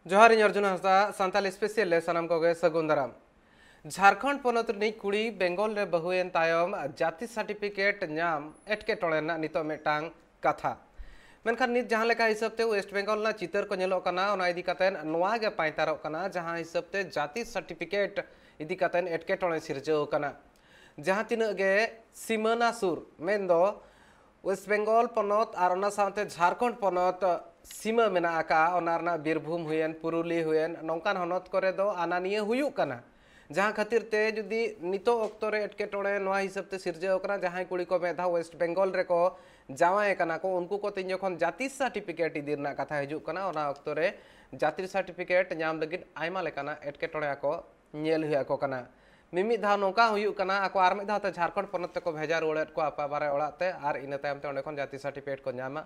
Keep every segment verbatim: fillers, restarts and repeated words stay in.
ᱡᱚᱦᱟᱨ, ᱤᱧ ᱚᱨᱡᱩᱱ ᱦᱟᱸᱥᱫᱟ, ᱥᱟᱱᱛᱟᱞᱤ ᱥᱯᱮᱥᱟᱞ ᱨᱮ ᱥᱟᱱᱟᱢ ᱠᱚᱜᱮ ᱥᱟᱹᱜᱩᱱ ᱫᱟᱨᱟᱢ᱾ ᱡᱷᱟᱲᱠᱷᱚᱸᱰ ᱯᱚᱱᱚᱛ ᱨᱤᱱᱤᱡ ᱠᱩᱲᱤ ᱵᱮᱝᱜᱚᱞ ᱨᱮ ᱵᱟᱹᱦᱩᱭᱮᱱ ᱛᱟᱭᱚᱢ ᱡᱟᱹᱛᱤ ᱥᱟᱨᱴᱤᱯᱷᱤᱠᱮᱴ ᱧᱟᱢ ᱮᱴᱠᱮᱴᱚᱬᱮ ᱨᱮᱱᱟᱜ ᱱᱤᱛᱚᱜ ᱢᱤᱫᱴᱟᱝ ᱠᱟᱛᱷᱟ᱾ ᱢᱮᱱᱠᱷᱟᱱ ᱱᱤᱛ ᱡᱟᱦᱟᱸ ᱞᱮᱠᱟ ᱦᱤᱥᱟᱹᱵ ᱛᱮ ᱳᱭᱮᱥᱴ ᱵᱮᱝᱜᱚᱞ ᱨᱮᱱᱟᱜ ᱪᱤᱛᱟᱹᱨ ᱠᱚ ᱧᱮᱞᱚᱜ ᱠᱟᱱᱟ, ᱚᱱᱟ ᱤᱫᱤ ᱠᱟᱛᱮ ᱱᱚᱣᱟ ᱜᱮ ᱯᱟᱭᱛᱟᱨᱚᱜ ᱠᱟᱱᱟ, ᱡᱟᱦᱟᱸ ᱦᱤᱥᱟᱹᱵ ᱛᱮ ᱡᱟᱹᱛᱤ ᱥᱟᱨᱴᱤᱯᱷᱤᱠᱮᱴ ᱤᱫᱤ ᱠᱟᱛᱮ ᱮᱴᱠᱮᱴᱚᱬᱮ ᱥᱤᱨᱡᱟᱹᱣ ᱠᱟᱱᱟ᱾ ᱡᱟᱦᱟᱸ ᱛᱤᱱᱟᱹᱜ ᱜᱮ ᱥᱤᱢᱟᱹᱱᱟ ᱥᱩᱨ, ᱢᱮᱱᱫᱚ ᱳᱭᱮᱥᱴ ᱵᱮᱝᱜᱚᱞ ᱯᱚᱱᱚᱛ ᱟᱨ ᱚᱱᱟ ᱥᱟᱶᱛᱮ ᱡᱷᱟᱲᱠᱷᱚᱸᱰ ᱯᱚᱱᱚᱛ ᱥᱤᱢᱟᱹ ᱢᱮᱱᱟᱜ ᱟᱠᱟᱫᱼᱟ, ᱚᱱᱟ ᱨᱮᱱᱟᱜ ᱵᱤᱨᱵᱷᱩᱢ ᱦᱩᱭᱮᱱ, ᱯᱩᱨᱩᱞᱤᱭᱟᱹ ᱦᱩᱭᱮᱱ, ᱱᱚᱝᱠᱟᱱ ᱦᱚᱱᱚᱛ ᱠᱚᱨᱮ ᱫᱚ ᱟᱱᱟ ᱱᱤᱭᱟᱹ ᱦᱩᱭᱩᱜ ᱠᱟᱱᱟ᱾ ᱡᱟᱦᱟᱸ ᱠᱷᱟᱹᱛᱤᱨ ᱛᱮ ᱡᱩᱫᱤ ᱱᱤᱛᱚᱜ ᱚᱠᱛᱚ ᱨᱮ ᱮᱴᱠᱮᱴᱚᱬᱮ ᱱᱚᱣᱟ ᱦᱤᱥᱟᱹᱵ ᱛᱮ ᱥᱤᱨᱡᱟᱹᱣ ᱠᱟᱱᱟ, ᱡᱟᱦᱟᱸᱭ ᱠᱩᱲᱤ ᱠᱚ ᱢᱤᱫ ᱫᱷᱟᱣ ᱳᱭᱮᱥᱴ ᱵᱮᱝᱜᱚᱞ ᱨᱮᱠᱚ ᱡᱟᱶᱟᱭ ᱠᱟᱱᱟ ᱠᱚ, ᱩᱱᱠᱩ ᱠᱚ ᱛᱤᱧ ᱡᱚᱠᱷᱚᱱ ᱡᱟᱹᱛᱤ ᱥᱟᱨᱴᱤᱯᱷᱤᱠᱮᱴ ᱤᱫᱤ ᱨᱮᱱᱟᱜ ᱠᱟᱛᱷᱟ ᱦᱤᱡᱩᱜ ᱠᱟᱱᱟ, ᱚᱱᱟ ᱚᱠᱛᱚ ᱨᱮ ᱡᱟᱹᱛᱤ ᱥᱟᱨᱴᱤᱯᱷᱤᱠᱮᱴ ᱧᱟᱢ ᱞᱟᱹᱜᱤᱫ ᱟᱭᱢᱟ ᱞᱮᱠᱟᱱᱟᱜ ᱮᱴᱠᱮᱴᱚᱬᱮ ᱟᱠᱚ ᱧᱮᱞ ᱦᱩᱭ ᱟᱠᱚ ᱠᱟᱱᱟ᱾ ᱢᱤᱢᱤᱫ ᱫᱷᱟᱣ ᱱᱚᱝᱠᱟ ᱦᱩᱭᱩᱜ ᱠᱟᱱᱟ, ᱟᱠᱚ ᱟᱨ ᱢᱤᱫ ᱫᱷᱟᱣ ᱛᱮ ᱡᱷᱟᱲᱠᱷᱚᱸᱰ ᱯᱚᱱᱚᱛ ᱛᱮᱠᱚ ᱵᱷᱮᱡᱟ ᱨᱩᱣᱟᱹᱲᱮᱫ ᱠᱚᱣᱟ ᱟᱯᱟ ᱵᱟᱨᱮ ᱚᱲᱟᱜ ᱛᱮ, ᱟᱨ ᱤᱱᱟᱹ ᱛᱟᱭᱚᱢ ᱛᱮ ᱚᱸᱰᱮ ᱠᱷᱚᱱ ᱡᱟᱹᱛᱤ ᱥᱟᱨᱴᱤᱯᱷᱤᱠᱮᱴ ᱠᱚ ᱧᱟᱢᱟ᱾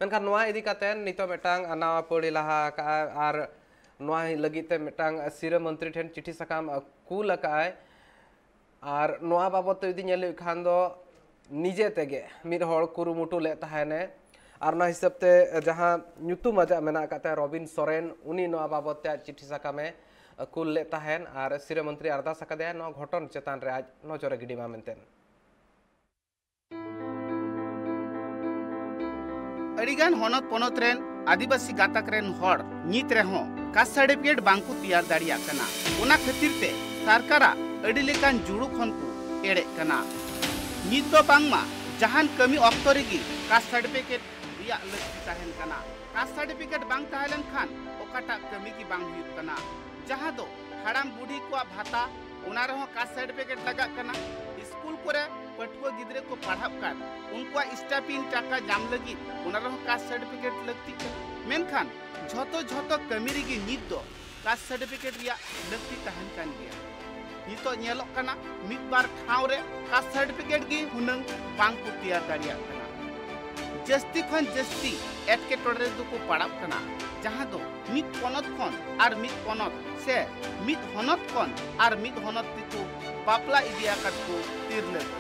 ᱢᱮᱱᱠᱷᱟᱱ ᱱᱚᱣᱟ ᱤᱫᱤ ᱠᱟᱛᱮ ᱱᱤᱛᱚᱜ ᱢᱤᱫᱴᱟᱝ ᱱᱟᱣᱟ ᱯᱟᱹᱲᱤ ᱞᱟᱦᱟ ᱟᱠᱟᱜᱼᱟ, ᱟᱨ ᱱᱚᱣᱟ ᱞᱟᱹᱜᱤᱫ ᱛᱮ ᱢᱤᱫᱴᱟᱝ ᱥᱤᱨᱟᱹ ᱢᱚᱱᱛᱨᱤ ᱴᱷᱮᱱ ᱪᱤᱴᱷᱤ ᱥᱟᱠᱟᱢ ᱠᱩᱞ ᱟᱠᱟᱜᱼᱟᱭ᱾ ᱟᱨ ᱱᱚᱣᱟ ᱵᱟᱵᱚᱫ ᱛᱮ ᱡᱩᱫᱤ ᱧᱮᱞ ᱦᱩᱭᱩᱜ ᱠᱷᱟᱱ ᱫᱚ, ᱱᱤᱡᱮ ᱛᱮᱜᱮ ᱢᱤᱫ ᱦᱚᱲ ᱠᱩᱨᱩᱢᱩᱴᱩ ᱞᱮᱫ ᱛᱟᱦᱮᱱᱮ, ᱟᱨ ᱚᱱᱟ ᱦᱤᱥᱟᱹᱵ ᱛᱮ ᱡᱟᱦᱟᱸ ᱧᱩᱛᱩᱢ ᱟᱡᱟᱜ ᱢᱮᱱᱟᱜ ᱟᱠᱟᱫ ᱛᱟᱭᱟ ᱨᱚᱵᱤᱱ ᱥᱚᱨᱮᱱ, ᱩᱱᱤ ᱱᱚᱣᱟ ᱵᱟᱵᱚᱫ ᱛᱮ ᱟᱡ ᱪᱤᱴᱷᱤ ᱥᱟᱠᱟᱢᱮ ᱠᱩᱞ ᱞᱮᱫ ᱛᱟᱦᱮᱱ ᱟᱨ ᱥᱤᱨᱟᱹ ᱢᱚᱱᱛᱨᱤ ᱟᱨᱫᱟᱥ ᱟᱠᱟᱫᱮᱭᱟ ᱱᱚᱣᱟ ᱜᱷᱚᱴᱚᱱ ᱪᱮᱛᱟᱱ ᱨᱮ ᱟᱡ ᱱᱚᱡᱚᱨᱮ ᱜᱤᱰᱤ ᱢᱟ ᱢᱮᱱᱛᱮ᱾ ᱟᱹᱰᱤᱜᱟᱱ ᱦᱚᱱᱚᱛ ᱯᱚᱱᱚᱛ ᱨᱮᱱ ᱟᱹᱫᱤᱵᱟᱹᱥᱤ ᱜᱟᱛᱟᱠ ᱨᱮᱱ ᱦᱚᱲ ᱱᱤᱛ ᱨᱮᱦᱚᱸ ᱠᱟᱥᱴ ᱥᱟᱨᱴᱤᱯᱷᱤᱠᱮᱴ ᱵᱟᱝ ᱠᱚ ᱛᱮᱭᱟᱨ ᱫᱟᱲᱮᱭᱟᱜ ᱠᱟᱱᱟ᱾ ᱚᱱᱟ ᱠᱷᱟᱹᱛᱤᱨ ᱛᱮ ᱥᱚᱨᱠᱟᱨᱟᱜ ᱟᱹᱰᱤ ᱞᱮᱠᱟᱱ ᱡᱩᱲᱩ ᱠᱷᱚᱱ ᱠᱚ ᱮᱲᱮᱜ ᱠᱟᱱᱟ᱾ ᱱᱤᱛ ᱫᱚ ᱵᱟᱝᱢᱟ ᱡᱟᱦᱟᱱ ᱠᱟᱹᱢᱤ ᱚᱠᱛᱚ ᱨᱮᱜᱮ ᱠᱟᱥᱴ ᱥᱟᱨᱴᱤᱯᱷᱤᱠᱮᱴ ᱨᱮᱭᱟᱜ ᱞᱟᱹᱠᱛᱤ ᱛᱟᱦᱮᱱ ᱠᱟᱱᱟ᱾ ᱠᱟᱥᱴ ᱥᱟᱨᱴᱤᱯᱷᱤᱠᱮᱴ ᱵᱟᱝ ᱛᱟᱦᱮᱸ ᱞᱮᱱᱠᱷᱟᱱ ᱚᱠᱟᱴᱟᱜ ᱠᱟᱹᱢᱤ ᱜᱮ ᱵᱟᱝ ᱦᱩᱭᱩᱜ ᱠᱟᱱᱟ, ᱡᱟᱦᱟᱸ ᱫᱚ ᱦᱟᱲᱟᱢ ᱵᱩᱰᱷᱤ ᱠᱚᱣᱟᱜ ᱵᱷᱟᱛᱟ, ᱚᱱᱟ ᱨᱮᱦᱚᱸ ᱠᱟᱥᱴ ᱥᱟᱨᱴᱤᱯᱷᱤᱠᱮᱴ ᱞᱟᱜᱟᱜ ᱠᱟᱱᱟ᱾ ᱥᱠᱩᱞ ᱠᱚᱨᱮ ᱯᱟᱹᱴᱷᱩᱣᱟᱹ ᱜᱤᱫᱽᱨᱟᱹ ᱠᱚ ᱯᱟᱲᱦᱟᱜ ᱠᱟᱱ, ᱩᱱᱠᱩᱣᱟᱜ ᱥᱴᱟᱯᱤᱝ ᱴᱟᱠᱟ ᱧᱟᱢ ᱞᱟᱹᱜᱤᱫ ᱚᱱᱟ ᱨᱮᱦᱚᱸ ᱠᱟᱥᱴ ᱥᱟᱨᱴᱤᱯᱷᱤᱠᱮᱴ ᱞᱟᱹᱠᱛᱤᱜ ᱠᱟᱱᱟ᱾ ᱢᱮᱱᱠᱷᱟᱱ ᱡᱷᱚᱛᱚ ᱡᱷᱚᱛᱚ ᱠᱟᱹᱢᱤ ᱨᱮᱜᱮ ᱱᱤᱛ ᱫᱚ ᱠᱟᱥᱴ ᱥᱟᱨᱴᱤᱯᱷᱤᱠᱮᱴ ᱨᱮᱭᱟᱜ ᱞᱟᱹᱠᱛᱤ ᱛᱟᱦᱮᱱ ᱠᱟᱱ ᱜᱮᱭᱟ᱾ ᱱᱤᱛᱚᱜ ᱧᱮᱞᱚᱜ ᱠᱟᱱᱟ, ᱢᱤᱫ ᱵᱟᱨ ᱴᱷᱟᱶ ᱨᱮ ᱠᱟᱥᱴ ᱥᱟᱨᱴᱤᱯᱷᱤᱠᱮᱴ ᱜᱮ ᱦᱩᱱᱟᱹᱝ ᱵᱟᱝ ᱠᱚ ᱛᱮᱭᱟᱨ ᱫᱟᱲᱮᱭᱟᱜ ᱠᱟᱱᱟ᱾ ᱡᱟᱹᱥᱛᱤ ᱠᱷᱚᱱ ᱡᱟᱹᱥᱛᱤ ᱮᱴᱠᱮᱴᱚᱬᱮ ᱨᱮᱫᱚ ᱠᱚ ᱯᱟᱲᱟᱜ ᱠᱟᱱᱟ, ᱡᱟᱦᱟᱸ ᱫᱚ ᱢᱤᱫ ᱯᱚᱱᱚᱛ ᱠᱷᱚᱱ ᱟᱨ ᱢᱤᱫ ᱯᱚᱱᱚᱛ ᱥᱮ ᱢᱤᱫ ᱦᱚᱱᱚᱛ ᱠᱷᱚᱱ ᱟᱨ ᱢᱤᱫ ᱦᱚᱱᱚᱛ ᱛᱮᱠᱚ ᱵᱟᱯᱞᱟ ᱤᱫᱤ ᱟᱠᱟᱫ ᱠᱚ ᱛᱤᱨᱞᱟᱹ ᱠᱚ᱾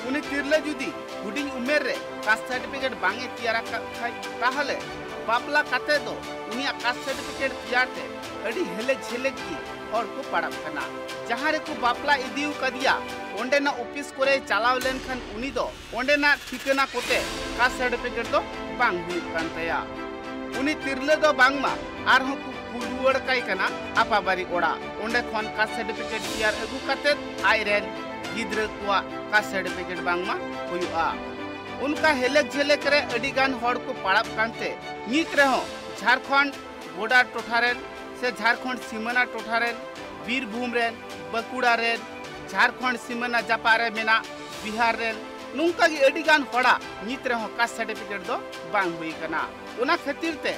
ᱩᱱᱤ ᱛᱤᱨᱞᱟᱹ ᱡᱩᱫᱤ ᱦᱩᱰᱤᱧ ᱩᱢᱮᱨ ᱨᱮ ᱠᱟᱥᱴ ᱥᱟᱨᱴᱤᱯᱷᱤᱠᱮᱴ ᱵᱟᱝ ᱮ ᱛᱮᱭᱟᱨ ᱟᱠᱟᱫ ᱠᱷᱟᱡ, ᱛᱟᱦᱚᱞᱮ ᱵᱟᱯᱞᱟ ᱠᱟᱛᱮ ᱫᱚ ᱩᱱᱤᱭᱟᱜ ᱠᱟᱥᱴ ᱥᱟᱨᱴᱤᱯᱷᱤᱠᱮᱴ ᱛᱮᱭᱟᱨ ᱛᱮ ᱟᱹᱰᱤ ᱦᱮᱞᱮᱡ ᱡᱷᱮᱞᱮᱡ ᱜᱮ ᱦᱚᱲ ᱠᱚ ᱯᱟᱲᱟᱜ ᱠᱟᱱᱟ᱾ ᱡᱟᱦᱟᱸ ᱨᱮᱠᱚ ᱵᱟᱯᱞᱟ ᱤᱫᱤ ᱟᱠᱟᱫᱮᱭᱟ, ᱚᱸᱰᱮᱱᱟᱜ ᱚᱯᱷᱤᱥ ᱠᱚᱨᱮ ᱪᱟᱞᱟᱣ ᱞᱮᱱᱠᱷᱟᱱ ᱩᱱᱤ ᱫᱚ ᱚᱸᱰᱮᱱᱟᱜ ᱴᱷᱤᱠᱟᱹᱱᱟ ᱠᱚᱛᱮ ᱠᱟᱥᱴ ᱥᱟᱨᱴᱤᱯᱷᱤᱠᱮᱴ ᱫᱚ ᱵᱟᱝ ᱦᱩᱭᱩᱜ ᱠᱟᱱ ᱛᱟᱭᱟ᱾ ᱩᱱᱤ ᱛᱤᱨᱞᱟᱹ ᱫᱚ ᱵᱟᱝᱢᱟ ᱟᱨᱦᱚᱸ ᱠᱚ ᱠᱩᱞ ᱨᱩᱣᱟᱹᱲ ᱠᱟᱭ ᱠᱟᱱᱟ ᱟᱯᱟᱵᱟᱨᱤ ᱚᱲᱟᱜ᱾ ᱚᱸᱰᱮ ᱠᱷᱚᱱ ᱠᱟᱥᱴ ᱥᱟᱨᱴᱤᱯᱷᱤᱠᱮᱴ ᱛᱮᱭᱟᱨ ᱟᱹᱜᱩ ᱠᱟᱛᱮ ᱟᱡᱨᱮᱱ ᱜᱤᱫᱽᱨᱟᱹ ᱠᱚᱣᱟᱜ ᱠᱟᱥᱴ ᱥᱟᱨᱴᱤᱯᱷᱤᱠᱮᱴ ᱵᱟᱝᱢᱟ ᱦᱩᱭᱩᱜᱼᱟ᱾ ᱚᱱᱠᱟ ᱦᱮᱞᱮᱠ ᱡᱷᱮᱞᱮᱠ ᱨᱮ ᱟᱹᱰᱤ ᱜᱟᱱ ᱦᱚᱲ ᱠᱚ ᱯᱟᱲᱟᱜ ᱠᱟᱱᱛᱮ ᱱᱤᱛ ᱨᱮᱦᱚᱸ ᱡᱷᱟᱲᱠᱷᱚᱸᱰ ᱵᱚᱰᱟᱨ ᱴᱚᱴᱷᱟ ᱨᱮᱱ ᱥᱮ ᱡᱷᱟᱲᱠᱷᱚᱸᱰ ᱥᱤᱢᱟᱹᱱᱟ ᱴᱚᱴᱷᱟ ᱨᱮᱱ, ᱵᱤᱨᱵᱷᱩᱢ ᱨᱮᱱ, ᱵᱟᱸᱠᱩᱲᱟ ᱨᱮᱱ, ᱡᱷᱟᱲᱠᱷᱚᱸᱰ ᱥᱤᱢᱟᱹᱱᱟ ᱡᱟᱯᱟᱜ ᱨᱮ ᱢᱮᱱᱟᱜ ᱵᱤᱦᱟᱨ ᱨᱮᱱ, ᱱᱚᱝᱠᱟ ᱜᱮ ᱟᱹᱰᱤ ᱜᱟᱱ ᱦᱚᱲᱟᱜ ᱱᱤᱛ ᱨᱮᱦᱚᱸ ᱠᱟᱥᱴ ᱥᱟᱨᱴᱤᱯᱷᱤᱠᱮᱴ ᱫᱚ ᱵᱟᱝ ᱦᱩᱭ ᱠᱟᱱᱟ᱾ ᱚᱱᱟ ᱠᱷᱟᱹᱛᱤᱨ ᱛᱮ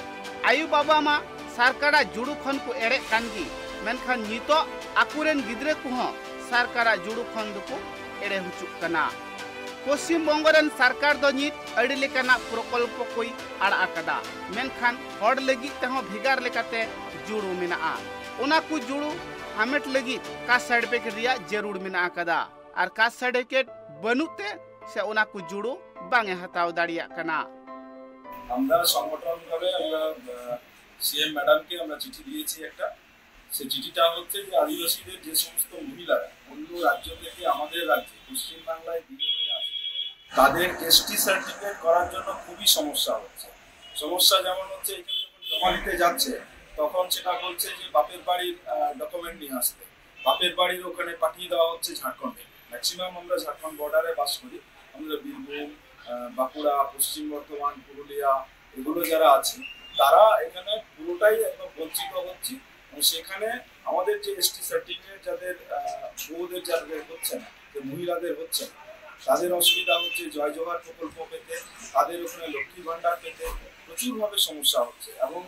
ᱟᱭᱳ ᱵᱟᱵᱟ ᱢᱟ ᱥᱚᱨᱠᱟᱨᱟᱜ ᱡᱩᱲᱩ ᱠᱷᱚᱱ ᱠᱚ ᱮᱲᱮᱜ ᱠᱟᱱ ᱜᱮ, ᱢᱮᱱᱠᱷᱟᱱ ᱱᱤᱛᱚᱜ ᱟᱠᱚᱨᱮᱱ ᱜᱤᱫᱽᱨᱟᱹ ᱠᱚᱦᱚᱸ ᱥᱚᱨᱠᱟᱨᱟᱜ ᱡᱩᱲᱩ ᱠᱷᱚᱱ ᱫᱚᱠᱚ ᱮᱲᱮ ᱦᱚᱪᱚᱜ ᱠᱟᱱᱟ᱾ ᱯᱚᱥᱪᱤᱢ ᱵᱚᱝᱜᱚ ᱨᱮᱱ ᱥᱚᱨᱠᱟᱨ ᱫᱚ ᱱᱤᱛ ᱟᱹᱰᱤ ᱞᱮᱠᱟᱱᱟᱜ ᱯᱨᱚᱠᱚᱞᱯᱚ ᱠᱚᱭ ᱟᱲᱟᱜ ᱟᱠᱟᱫᱟ, ᱢᱮᱱᱠᱷᱟᱱ ᱦᱚᱲ ᱞᱟᱹᱜᱤᱫ ᱛᱮᱦᱚᱸ ᱵᱷᱮᱜᱟᱨ ᱞᱮᱠᱟᱛᱮ ᱡᱩᱲᱩ ᱢᱮᱱᱟᱜᱼᱟ᱾ ᱚᱱᱟ ᱠᱚ ᱡᱩᱲᱩ ᱦᱟᱢᱮᱴ ᱞᱟᱹᱜᱤᱫ ᱠᱟᱥᱴ ᱥᱟᱨᱴᱤᱯᱷᱤᱠᱮᱴ ᱨᱮᱭᱟᱜ ᱡᱟᱹᱨᱩᱲ ᱢᱮᱱᱟᱜ ᱟᱠᱟᱫᱟ, ᱟᱨ ᱠᱟᱥᱴ ᱥᱟᱨᱴᱤᱯᱷᱤᱠᱮᱴ ᱵᱟᱹᱱᱩᱜ ᱛᱮ ᱥᱮ ᱚᱱᱟ ᱠᱚ ᱡᱩᱲᱩ ᱵᱟᱝ ᱮ ᱦᱟᱛᱟᱣ ᱫᱟᱲᱮᱭᱟᱜ ᱠᱟᱱᱟ᱾ আমরা সংগঠনভাবে আমরা সিএম ম্যাডামকে আমরা চিঠি দিয়েছি একটা। সে চিঠিটা হচ্ছে যে আদিবাসীদের যে সমস্ত মহিলারা অন্য রাজ্য থেকে আমাদের রাজ্যে পশ্চিমবাংলায় বিয়ে হয়ে আসে, তাদের এসটি সার্টিফিকেট করার জন্য খুবই সমস্যা হচ্ছে। সমস্যা যেমন হচ্ছে, এখানে যখন জমা দিতে যাচ্ছে, তখন সেটা বলছে যে বাপের বাড়ির ডকুমেন্ট নিয়ে আসতে, বাপের বাড়ির ওখানে পাঠিয়ে দেওয়া হচ্ছে ঝাড়খণ্ডে। ম্যাক্সিমাম আমরা ঝাড়খণ্ড বর্ডারে বাস করি। আমরা বীরভূম, আহ, বাঁকুড়া, পশ্চিম বর্ধমান, পুরুলিয়া, এগুলো যারা আছে, তারা এখানে পুরোটাই একদম বঞ্চিত হচ্ছি। এবং সেখানে আমাদের যে এসটি সার্টিফিকেট যাদের, আহ, বউদের যাদের হচ্ছে না, যে মহিলাদের হচ্ছে না, তাদের অসুবিধা হচ্ছে জয় জোহার প্রকল্প পেতে, তাদের ওখানে লক্ষ্মী ভাণ্ডার পেতে প্রচুরভাবে সমস্যা হচ্ছে। এবং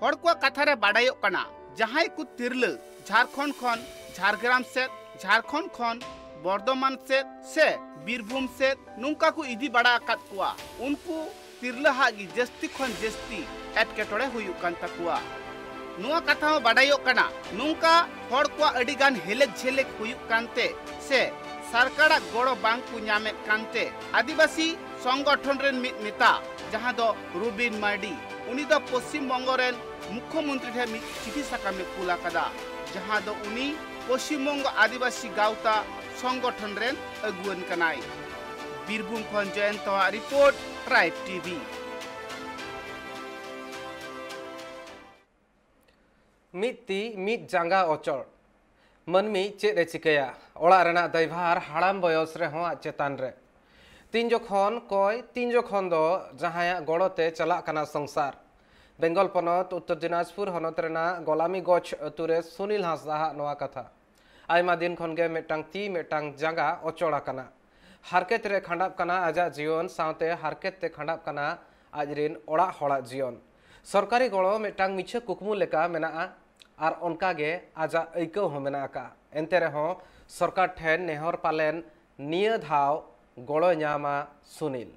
ᱦᱚᱲ ᱠᱚᱣᱟᱜ ᱠᱟᱛᱷᱟ ᱨᱮ ᱵᱟᱰᱟᱭᱚᱜ ᱠᱟᱱᱟ, ᱡᱟᱦᱟᱸᱭ ᱠᱚ ᱛᱤᱨᱞᱟᱹ ᱡᱷᱟᱲᱠᱷᱚᱸᱰ ᱠᱷᱚᱱ ᱡᱷᱟᱲᱜᱨᱟᱢ ᱥᱮᱫ, ᱡᱷᱟᱲᱠᱷᱚᱸᱰ ᱠᱷᱚᱱ ᱵᱚᱨᱫᱷᱚᱢᱟᱱ ᱥᱮᱫ ᱥᱮ ᱵᱤᱨᱵᱷᱩᱢ ᱥᱮᱫ ᱱᱚᱝᱠᱟ ᱠᱚ ᱤᱫᱤ ᱵᱟᱲᱟ ᱟᱠᱟᱫ ᱠᱚᱣᱟ, ᱩᱱᱠᱩ ᱛᱤᱨᱞᱟᱹ ᱦᱟᱜ ᱜᱮ ᱡᱟᱹᱥᱛᱤ ᱠᱷᱚᱱ ᱡᱟᱹᱥᱛᱤ ᱮᱴᱠᱮᱴᱚᱬᱮ ᱦᱩᱭᱩᱜ ᱠᱟᱱ ᱛᱟᱠᱚᱣᱟ᱾ ᱱᱚᱣᱟ ᱠᱟᱛᱷᱟ ᱦᱚᱸ ᱵᱟᱰᱟᱭᱚᱜ ᱠᱟᱱᱟ, ᱱᱚᱝᱠᱟ ᱦᱚᱲ ᱠᱚᱣᱟᱜ ᱟᱹᱰᱤ ᱜᱟᱱ ᱦᱮᱞᱮᱠ ᱡᱷᱮᱞᱮᱠ ᱦᱩᱭᱩᱜ ᱠᱟᱱᱛᱮ ᱥᱮ ᱥᱚᱨᱠᱟᱨᱟᱜ ᱜᱚᱲᱚ ᱵᱟᱝ ᱠᱚ ᱧᱟᱢᱮᱫ ᱠᱟᱱᱛᱮ ᱟᱹᱫᱤᱵᱟᱹᱥᱤ ᱥᱚᱝᱜᱚᱴᱷᱚᱱ ᱨᱮᱱ ᱢᱤᱫ ᱱᱮᱛᱟ, ᱡᱟᱦᱟᱸ ᱫᱚ ᱨᱩᱵᱤᱱ ᱢᱟᱨᱰᱤ, ᱩᱱᱤ ᱫᱚ ᱯᱚᱥᱪᱤᱢ ᱵᱚᱝᱜᱚ ᱨᱮᱱ ᱢᱩᱠᱷᱭᱚᱢᱚᱱᱛᱨᱤ ᱴᱷᱮᱱ ᱢᱤᱫ ᱪᱤᱴᱷᱤ ᱥᱟᱠᱟᱢ ᱮ ᱠᱩᱞ ᱟᱠᱟᱫᱟ, ᱡᱟᱦᱟᱸ ᱫᱚ ᱩᱱᱤ ᱯᱚᱥᱪᱤᱢ ᱵᱚᱝᱜᱚ ᱟᱹᱫᱤᱵᱟᱹᱥᱤ ᱜᱟᱶᱛᱟ ᱥᱚᱝᱜᱚᱴᱷᱚᱱ ᱨᱮᱱ ᱟᱹᱜᱩᱣᱟᱹᱱ ᱠᱟᱱᱟᱭ᱾ ᱵᱤᱨᱵᱷᱩᱢ ᱠᱷᱚᱱ ᱡᱚᱭᱚᱱᱛᱚ ᱟᱜ ᱨᱤᱯᱳᱨᱴ, ᱴᱨᱟᱭᱤᱵᱽ ᱴᱤᱵᱷᱤ᱾ ᱢᱤᱫ ᱛᱤ, ᱢᱤᱫ ᱡᱟᱸᱜᱟ ᱚᱪᱚᱲ᱾ ᱢᱟᱹᱱᱢᱤ ᱪᱮᱫ ᱮ ᱪᱤᱠᱟᱹᱭᱟ? ᱚᱲᱟᱜ ᱨᱮᱱᱟᱜ ᱫᱟᱭᱵᱷᱟᱨ ᱦᱟᱲᱟᱢ ᱵᱚᱭᱚᱥ ᱨᱮᱦᱚᱸ ᱟᱡ ᱪᱮᱛᱟᱱ ᱨᱮ᱾ ᱛᱤᱱ ᱡᱚᱠᱷᱚᱱ ᱠᱚᱭ, ᱛᱤᱱ ᱡᱚᱠᱷᱚᱱ ᱫᱚ ᱡᱟᱦᱟᱸᱭᱟᱜ ᱜᱚᱲᱚ ᱛᱮ ᱪᱟᱞᱟᱜ ᱠᱟᱱᱟ ᱥᱚᱝᱥᱟᱨ᱾ ᱵᱮᱝᱜᱚᱞ ᱯᱚᱱᱚᱛ ᱩᱛᱛᱚᱨ ᱫᱤᱱᱟᱡᱽᱯᱩᱨ ᱦᱚᱱᱚᱛ ᱨᱮᱱᱟᱜ ᱜᱚᱞᱟᱢᱤᱜᱚᱸᱡᱽ ᱟᱹᱛᱩ ᱨᱮ ᱥᱩᱱᱤᱞ ᱦᱟᱸᱥᱫᱟ ᱦᱟᱜ ᱱᱚᱣᱟ ᱠᱟᱛᱷᱟ᱾ ᱟᱭᱢᱟ ᱫᱤᱱ ᱠᱷᱚᱱ ᱜᱮ ᱢᱤᱫᱴᱟᱝ ᱛᱤ, ᱢᱤᱫᱴᱟᱝ ᱡᱟᱸᱜᱟ ᱚᱪᱚᱲ ᱟᱠᱟᱱᱟ᱾ ᱦᱟᱨᱠᱮᱛ ᱨᱮ ᱠᱷᱟᱸᱰᱟᱜ ᱠᱟᱱᱟ ᱟᱡᱟᱜ ᱡᱤᱭᱚᱱ, ᱥᱟᱶᱛᱮ ᱦᱟᱨᱠᱮᱛ ᱛᱮ ᱠᱷᱟᱸᱰᱟᱜ ᱠᱟᱱᱟ ᱟᱡ ᱨᱤᱱ ᱚᱲᱟᱜ ᱦᱚᱲᱟᱜ ᱡᱤᱭᱚᱱ᱾ ᱥᱚᱨᱠᱟᱨᱤ ᱜᱚᱲᱚ ᱢᱤᱫᱴᱟᱝ ᱢᱤᱪᱷᱟᱹ ᱠᱩᱠᱢᱩ ᱞᱮᱠᱟ ᱢᱮᱱᱟᱜᱼᱟ, ᱟᱨ ᱚᱱᱠᱟ ᱜᱮ ᱟᱡᱟᱜ ᱟᱹᱭᱠᱟᱹᱣ ᱦᱚᱸ ᱢᱮᱱᱟᱜ ᱟᱠᱟᱫᱼᱟ᱾ ᱮᱱᱛᱮ ᱨᱮᱦᱚᱸ ᱥᱚᱨᱠᱟᱨ ᱴᱷᱮᱱ ᱱᱮᱦᱚᱨ, ᱯᱟᱞᱮᱱ ᱱᱤᱭᱟᱹ ᱫᱷᱟᱣ ᱜᱚᱲᱚᱭ ᱧᱟᱢᱟ ᱥᱩᱱᱤᱞ᱾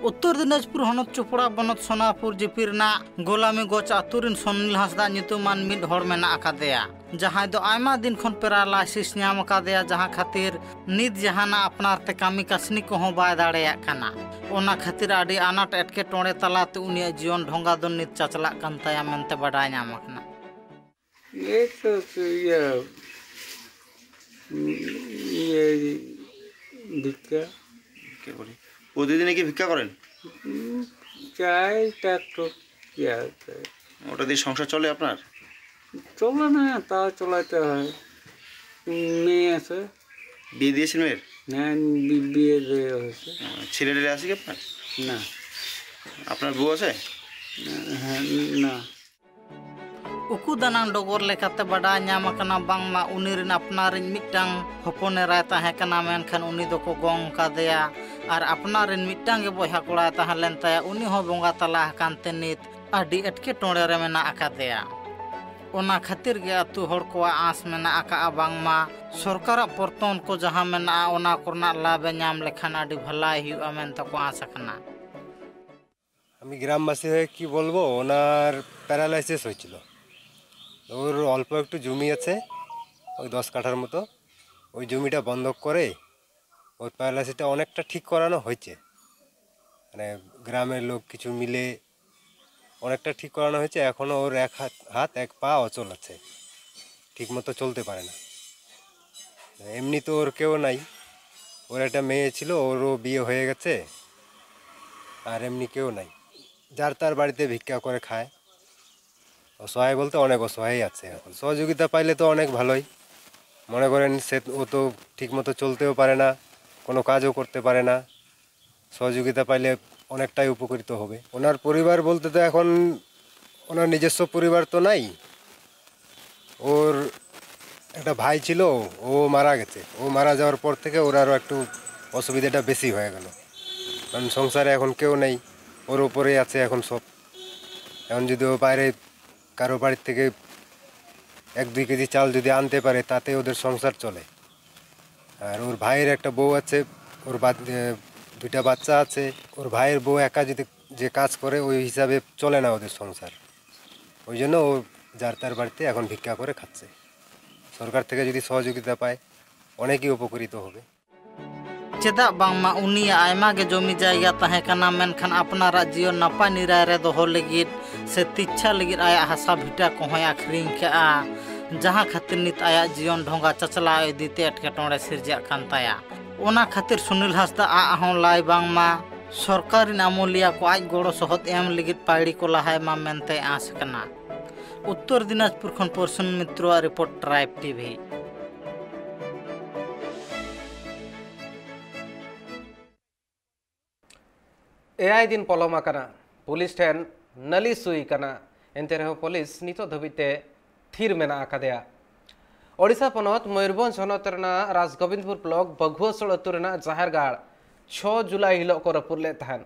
ᱩᱛᱛᱚᱨ ᱫᱤᱱᱟᱡᱽᱯᱩᱨ ᱦᱚᱱᱚᱛ ᱪᱚᱯᱲᱟ ᱵᱚᱱᱚᱛ ᱥᱳᱱᱟᱯᱩᱨ ᱡᱤᱯᱤ ᱨᱮᱱᱟᱜ ᱜᱳᱞᱟᱢᱤ ᱜᱚᱪ ᱟᱹᱛᱩ ᱨᱤᱱ ᱥᱩᱱᱤᱞ ᱦᱟᱸᱥᱫᱟ ᱧᱩᱛᱩᱢᱟᱱ ᱢᱤᱫ ᱦᱚᱲ ᱢᱮᱱᱟᱜ ᱟᱠᱟᱫᱮᱭᱟ, ᱡᱟᱦᱟᱸᱭ ᱫᱚ ᱟᱭᱢᱟ ᱫᱤᱱ ᱠᱷᱚᱱ paralysis ᱧᱟᱢ ᱟᱠᱟᱫᱮᱭᱟ, ᱡᱟᱦᱟᱸ ᱠᱷᱟᱹᱛᱤᱨ ᱱᱤᱛ ᱡᱟᱦᱟᱱᱟᱜ ᱟᱯᱱᱟᱨ ᱛᱮ ᱠᱟᱹᱢᱤ ᱠᱟᱹᱥᱱᱤ ᱠᱚᱦᱚᱸ ᱵᱟᱭ ᱫᱟᱲᱮᱭᱟᱜ ᱠᱟᱱᱟ᱾ ᱚᱱᱟ ᱠᱷᱟᱹᱛᱤᱨ ᱟᱹᱰᱤ ᱟᱱᱟᱴ ᱮᱴᱠᱮᱴᱚᱬᱮ ᱛᱟᱞᱟᱛᱮ ᱩᱱᱤᱭᱟᱜ ᱡᱤᱭᱚᱱ ᱰᱷᱚᱸᱜᱟ ᱫᱚ ᱱᱤᱛ ᱪᱟᱪᱞᱟᱜ ᱠᱟᱱ ᱛᱟᱭᱟ ᱢᱮᱱᱛᱮ ᱵᱟᱰᱟᱭ ᱧᱟᱢ ᱟᱠᱟᱱᱟ᱾ ᱮᱭ ᱛᱚ, ᱤᱭᱟᱹ, ᱤᱭᱟᱹ, ᱵᱷᱤᱠᱠᱟ᱾ কে বলি? প্রতিদিনই কি ভিক্ষা করেন? উম, চাই তা একটু, ইয়ে, ওটা দিয়ে সংসার চলে আপনার? চলে না, তা চালাতে হয়। মেয়ে আছে। বিয়ে দিয়েছেন মেয়ের? হ্যাঁ, বি-, বিয়ে দেওয়া হয়েছে। আহ, ছেলে টেলে আছে কি আপনার? না। আপনার বউ আছে? হ্যাঁ, না। ᱩᱠᱩ ᱫᱟᱱᱟᱝ ᱰᱚᱜᱚᱨ ᱞᱮᱠᱟᱛᱮ ᱵᱟᱰᱟᱭ ᱧᱟᱢ ᱟᱠᱟᱱᱟ ᱵᱟᱝᱢᱟ ᱩᱱᱤ ᱨᱮᱱ ᱟᱯᱱᱟᱨᱤᱡ ᱢᱤᱫᱴᱟᱝ ᱦᱚᱯᱚᱱ ᱮᱨᱟᱭ ᱛᱟᱦᱮᱸ ᱠᱟᱱᱟ, ᱢᱮᱱᱠᱷᱟᱱ ᱩᱱᱤ ᱫᱚᱠᱚ ᱜᱚᱝ ᱠᱟᱫᱮᱭᱟ᱾ ᱟᱨ ᱟᱯᱱᱟᱨ ᱨᱮᱱ ᱢᱤᱫᱴᱟᱝ ᱜᱮ ᱵᱚᱭᱦᱟ ᱠᱚᱲᱟᱭ ᱛᱟᱦᱮᱸ ᱞᱮᱱ ᱛᱟᱭᱟ, ᱩᱱᱤ ᱦᱚᱸ ᱵᱚᱸᱜᱟ ᱛᱟᱞᱟ ᱟᱠᱟᱱ ᱛᱮ ᱱᱤᱛ ᱟᱹᱰᱤ ᱮᱴᱠᱮᱴᱚᱬᱮ ᱨᱮ ᱢᱮᱱᱟᱜ ᱟᱠᱟᱫᱮᱭᱟ᱾ ᱚᱱᱟ ᱠᱷᱟᱹᱛᱤᱨ ᱜᱮ ᱟᱹᱛᱩ ᱦᱚᱲ ᱠᱚᱣᱟᱜ ᱟᱸᱥ ᱢᱮᱱᱟᱜ ᱟᱠᱟᱫᱼᱟ ᱵᱟᱝᱢᱟ ᱥᱚᱨᱠᱟᱨᱟᱜ ᱯᱚᱨᱛᱚᱱ ᱠᱚ ᱡᱟᱦᱟᱸ ᱢᱮᱱᱟᱜᱼᱟ, ᱚᱱᱟ ᱠᱚᱨᱮᱱᱟᱜ ᱞᱟᱵᱷ ᱮ ᱧᱟᱢ ᱞᱮᱠᱷᱟᱱ ᱟᱹᱰᱤ ᱵᱷᱟᱞᱟᱭ ᱦᱩᱭᱩᱜᱼᱟ ᱢᱮᱱᱛᱮ ᱠᱚ ᱟᱸᱥ ᱟᱠᱟᱱᱟ᱾ আমি গ্রামবাসী হয়ে কি বলবো, ওনার প্যারালাইসিস হয়েছিল। ওর অল্প একটু জমি আছে, ওই দশ কাঠার মতো। ওই জমিটা বন্ধক করে ওর প্যারালাইসিসটা অনেকটা ঠিক করানো হয়েছে। মানে, গ্রামের লোক কিছু মিলে অনেকটা ঠিক করানো হয়েছে। এখনও ওর এক হাত, হাত এক পা অচল আছে, ঠিকমতো চলতে পারে না। এমনি তো ওর কেউ নাই, ওর একটা মেয়ে ছিল, ওরও বিয়ে হয়ে গেছে, আর এমনি কেউ নাই। যার তার বাড়িতে ভিক্ষা করে খায়। অসহায় বলতে অনেক অসহায় আছে এখন। সহযোগিতা পাইলে তো অনেক ভালোই। মনে করেন, সে, ও তো ঠিকমতো চলতেও পারে না, কোনো কাজও করতে পারে না। সহযোগিতা পাইলে অনেকটাই উপকৃত হবে। ওনার পরিবার বলতে তো এখন ওনার নিজস্ব পরিবার তো নাই। ওর একটা ভাই ছিল, ও মারা গেছে। ও মারা যাওয়ার পর থেকে ওর আরও একটু অসুবিধাটা বেশি হয়ে গেল, কারণ সংসারে এখন কেউ নেই, ওর উপরেই আছে এখন সব। এখন যদি ও বাইরে কারো বাড়ির থেকে এক দুই কেজি চাল যদি আনতে পারে, তাতে ওদের সংসার চলে। আর ওর ভাইয়ের একটা বউ আছে, ওর বা-, এ, দুইটা বাচ্চা আছে। ওর ভাইয়ের বউ একা যদি যে কাজ করে, ওই হিসাবে চলে না ওদের সংসার। ওই জন্য ও যার তার বাড়িতে এখন ভিক্ষা করে খাচ্ছে। সরকার থেকে যদি সহযোগিতা পায়, অনেকেই উপকৃত হবে। ᱪᱮᱫᱟᱜ ᱵᱟᱝᱢᱟ ᱩᱱᱤᱭᱟᱜ ᱟᱭᱢᱟ ᱜᱮ ᱡᱚᱢᱤ ᱡᱟᱭᱜᱟ ᱛᱟᱦᱮᱸ ᱠᱟᱱᱟ, ᱢᱮᱱᱠᱷᱟᱱ ᱟᱯᱱᱟᱨᱟᱜ ᱡᱤᱭᱚᱱ ᱱᱟᱯᱟᱭ ᱱᱤᱨᱟᱭ ᱨᱮ ᱫᱚᱦᱚ ᱞᱟᱹᱜᱤᱫ ᱥᱮ ᱛᱤᱪᱪᱷᱟ ᱞᱟᱹᱜᱤᱫ ᱟᱭᱟᱜ ᱦᱟᱥᱟ ᱵᱷᱤᱴᱟ ᱠᱚᱦᱚᱸᱭ ᱟᱹᱠᱷᱨᱤᱧ ᱠᱟᱜᱼᱟ, ᱡᱟᱦᱟᱸ ᱠᱷᱟᱹᱛᱤᱨ ᱱᱤᱛ ᱟᱭᱟᱜ ᱡᱤᱭᱚᱱ ᱰᱷᱚᱸᱜᱟ ᱪᱟᱪᱞᱟᱣ ᱤᱫᱤ ᱛᱮ ᱮᱴᱠᱮᱴᱚᱬᱮ ᱥᱤᱨᱡᱟᱹᱜ ᱠᱟᱱ ᱛᱟᱭᱟ᱾ ᱚᱱᱟ ᱠᱷᱟᱹᱛᱤᱨ ᱥᱩᱱᱤᱞ ᱦᱟᱸᱥᱫᱟ ᱟᱜ ᱦᱚᱸ ᱞᱟᱹᱭ ᱵᱟᱝᱢᱟ ᱥᱚᱨᱠᱟᱨ ᱨᱤᱱ ᱟᱹᱢᱟᱹᱞᱤᱭᱟᱹ ᱠᱚ ᱟᱡ ᱜᱚᱲᱚ ᱥᱚᱦᱚᱫ ᱮᱢ ᱞᱟᱹᱜᱤᱫ ᱯᱟᱹᱭᱲᱤ ᱠᱚ ᱞᱟᱦᱟᱭ ᱢᱟ ᱢᱮᱱᱛᱮᱭ ᱟᱸᱥ ᱠᱟᱱᱟ᱾ ᱩᱛᱛᱚᱨ ᱫᱤᱱᱟᱡᱽᱯᱩᱨ ᱠᱷᱚᱱ ᱯᱨᱚᱥᱩᱱ ᱢᱤᱛᱨᱚᱣᱟᱜ ᱨᱤᱯᱳᱨᱴ, ᱴᱨᱟᱭᱤᱵᱽ ᱴᱤᱵᱷᱤ᱾ ᱮᱭᱟᱭ ᱫᱤᱱ ᱯᱚᱞᱚᱢ ᱟᱠᱟᱱᱟ, ᱯᱩᱞᱤᱥ ᱴᱷᱮᱱ ᱱᱟᱹᱞᱤᱥ ᱦᱩᱭ ᱟᱠᱟᱱᱟ, ᱮᱱᱛᱮ ᱨᱮᱦᱚᱸ ᱯᱩᱞᱤᱥ ᱱᱤᱛᱚᱜ ᱫᱷᱟᱹᱵᱤᱡ ᱛᱮ ᱛᱷᱤᱨ ᱢᱮᱱᱟᱜ ᱟᱠᱟᱫᱮᱭᱟ᱾ ᱳᱰᱤᱥᱟ ᱯᱚᱱᱚᱛ ᱢᱚᱭᱩᱨᱵᱷᱚᱸᱡᱽ ᱦᱚᱱᱚᱛ ᱨᱮᱱᱟᱜ ᱨᱟᱡᱽᱜᱳᱵᱤᱱᱫᱽᱯᱩᱨ ᱵᱞᱚᱠ ᱵᱟᱹᱜᱷᱩᱣᱟᱹᱥᱳᱞ ᱟᱹᱛᱩ ᱨᱮᱱᱟᱜ ᱡᱟᱦᱮᱨ ᱜᱟᱲ ᱪᱷᱚ ᱡᱩᱞᱟᱭ ᱦᱤᱞᱳᱜ ᱠᱚ ᱨᱟᱹᱯᱩᱫ ᱞᱮᱫ ᱛᱟᱦᱮᱸᱫ,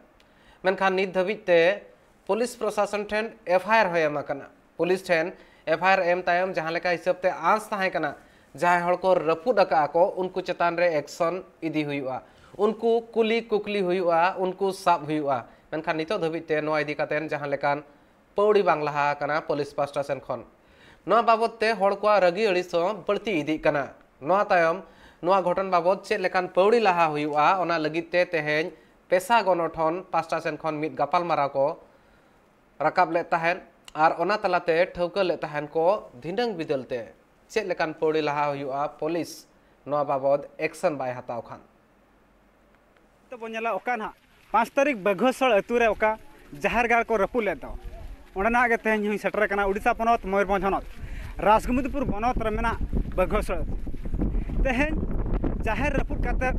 ᱢᱮᱱᱠᱷᱟᱱ ᱱᱤᱛ ᱫᱷᱟᱹᱵᱤᱡ ᱛᱮ ᱯᱩᱞᱤᱥ ᱯᱨᱚᱥᱟᱥᱚᱱ ᱴᱷᱮᱱ ᱮᱯᱷ ᱟᱭ ᱟᱨ ᱦᱚᱸ ᱮᱢ ᱟᱠᱟᱱᱟ᱾ ᱯᱩᱞᱤᱥ ᱴᱷᱮᱱ ᱮᱯᱷ ᱟᱭ ᱟᱨ ᱮᱢ ᱛᱟᱭᱚᱢ ᱡᱟᱦᱟᱸ ᱞᱮᱠᱟ ᱦᱤᱥᱟᱹᱵ ᱛᱮ ᱟᱸᱥ ᱛᱟᱦᱮᱸ ᱠᱟᱱᱟ, ᱡᱟᱦᱟᱸᱭ ᱦᱚᱲ ᱠᱚ ᱨᱟᱹᱯᱩᱫ ᱟᱠᱟᱫᱼᱟ ᱠᱚ, ᱩᱱᱠᱩ ᱪᱮᱛᱟᱱ ᱨᱮ ᱮᱠᱥᱚᱱ ᱤᱫᱤ ᱦᱩᱭᱩᱜᱼᱟ, ᱩᱱᱠᱩ ᱠᱩᱞᱤ ᱠᱩᱠᱞᱤ ᱦᱩᱭᱩᱜᱼᱟ, ᱩᱱᱠᱩ ᱥᱟᱵ ᱦᱩᱭᱩᱜᱼᱟ᱾ ᱢᱮᱱᱠᱷᱟᱱ ᱱᱤᱛᱚᱜ ᱫᱷᱟᱹᱵᱤᱡ ᱛᱮ ᱱᱚᱣᱟ ᱤᱫᱤ ᱠᱟᱛᱮ ᱡᱟᱦᱟᱸ ᱞᱮᱠᱟᱱ ᱯᱟᱹᱣᱲᱤ ᱵᱟᱝ ᱞᱟᱦᱟ ᱟᱠᱟᱱᱟ ᱯᱩᱞᱤᱥ ᱯᱟᱥᱴᱟ ᱥᱮᱱ ᱠᱷᱚᱱ᱾ ᱱᱚᱣᱟ ᱵᱟᱵᱚᱛ ᱛᱮ ᱦᱚᱲ ᱠᱚᱣᱟᱜ ᱨᱟᱹᱜᱤ ᱟᱹᱲᱤᱥ ᱦᱚᱸ ᱵᱟᱹᱲᱛᱤ ᱤᱫᱤᱜ ᱠᱟᱱᱟ᱾ ᱱᱚᱣᱟ ᱛᱟᱭᱚᱢ ᱱᱚᱣᱟ ᱜᱷᱚᱴᱚᱱ ᱵᱟᱵᱚᱫ ᱪᱮᱫ ᱞᱮᱠᱟᱱ ᱯᱟᱹᱣᱲᱤ ᱞᱟᱦᱟ ᱦᱩᱭᱩᱜᱼᱟ, ᱚᱱᱟ ᱞᱟᱹᱜᱤᱫ ᱛᱮ ᱛᱮᱦᱮᱧ ᱯᱮᱥᱟ ᱜᱚᱱᱚᱴᱷᱚᱱ ᱯᱟᱥᱴᱟ ᱥᱮᱱ ᱠᱷᱚᱱ ᱢᱤᱫ ᱜᱟᱯᱟᱞᱢᱟᱨᱟᱣ ᱠᱚ ᱨᱟᱠᱟᱵ ᱞᱮᱫ ᱛᱟᱦᱮᱸᱫ᱾ ᱟᱨ ᱚᱱᱟ ᱛᱟᱞᱟᱛᱮ ᱴᱷᱟᱹᱣᱠᱟᱹ ᱞᱮᱫ ᱛᱟᱦᱮᱸᱱ ᱠᱚ ᱫᱷᱤᱱᱟᱹᱝ ᱵᱤᱫᱟᱹᱞ ᱛᱮ ᱪᱮᱫ ᱞᱮᱠᱟᱱ ᱯᱟᱹᱣᱲᱤ ᱞᱟᱦᱟ ᱦᱩᱭᱩᱜᱼᱟ, ᱯᱩᱞᱤᱥ ᱱᱚᱣᱟ ᱵᱟᱵᱚᱫ ᱮᱠᱥᱚᱱ ᱵᱟᱭ ᱦᱟᱛᱟᱣ ᱠᱷᱟᱱ᱾ ᱱᱤᱛᱚᱜ ᱵᱚᱱ ᱧᱮᱞᱟ ᱚᱠᱟ ᱱᱟᱦᱟᱜ ᱯᱟᱸᱪ ᱛᱟᱹᱨᱤᱠᱷ ᱵᱟᱹᱜᱷᱩᱣᱟᱹᱥᱚᱲ ᱟᱹᱛᱩ ᱨᱮ ᱚᱠᱟ ᱡᱟᱦᱮᱨ ᱜᱟᱲ ᱠᱚ ᱨᱟᱹᱯᱩᱫ ᱞᱮᱫ ᱫᱚ, ᱚᱸᱰᱮᱱᱟᱜ ᱜᱮ ᱛᱮᱦᱮᱧ ᱦᱚᱸᱧ ᱥᱮᱴᱮᱨ ᱟᱠᱟᱱᱟ᱾ ᱩᱰᱤᱥᱟ ᱯᱚᱱᱚᱛ, ᱢᱚᱭᱩᱨᱵᱷᱚᱸᱡᱽ ᱦᱚᱱᱚᱛ, ᱨᱟᱡᱽᱜᱳᱵᱤᱱᱫᱯᱩᱨ ᱵᱚᱱᱚᱛ ᱨᱮ ᱢᱮᱱᱟᱜ ᱵᱟᱹᱜᱷᱩᱣᱟᱹᱥᱚᱲ ᱟᱹᱛᱩ᱾ ᱛᱮᱦᱮᱧ ᱡᱟᱦᱮᱨ ᱨᱟᱹᱯᱩᱫ ᱠᱟᱛᱮᱫ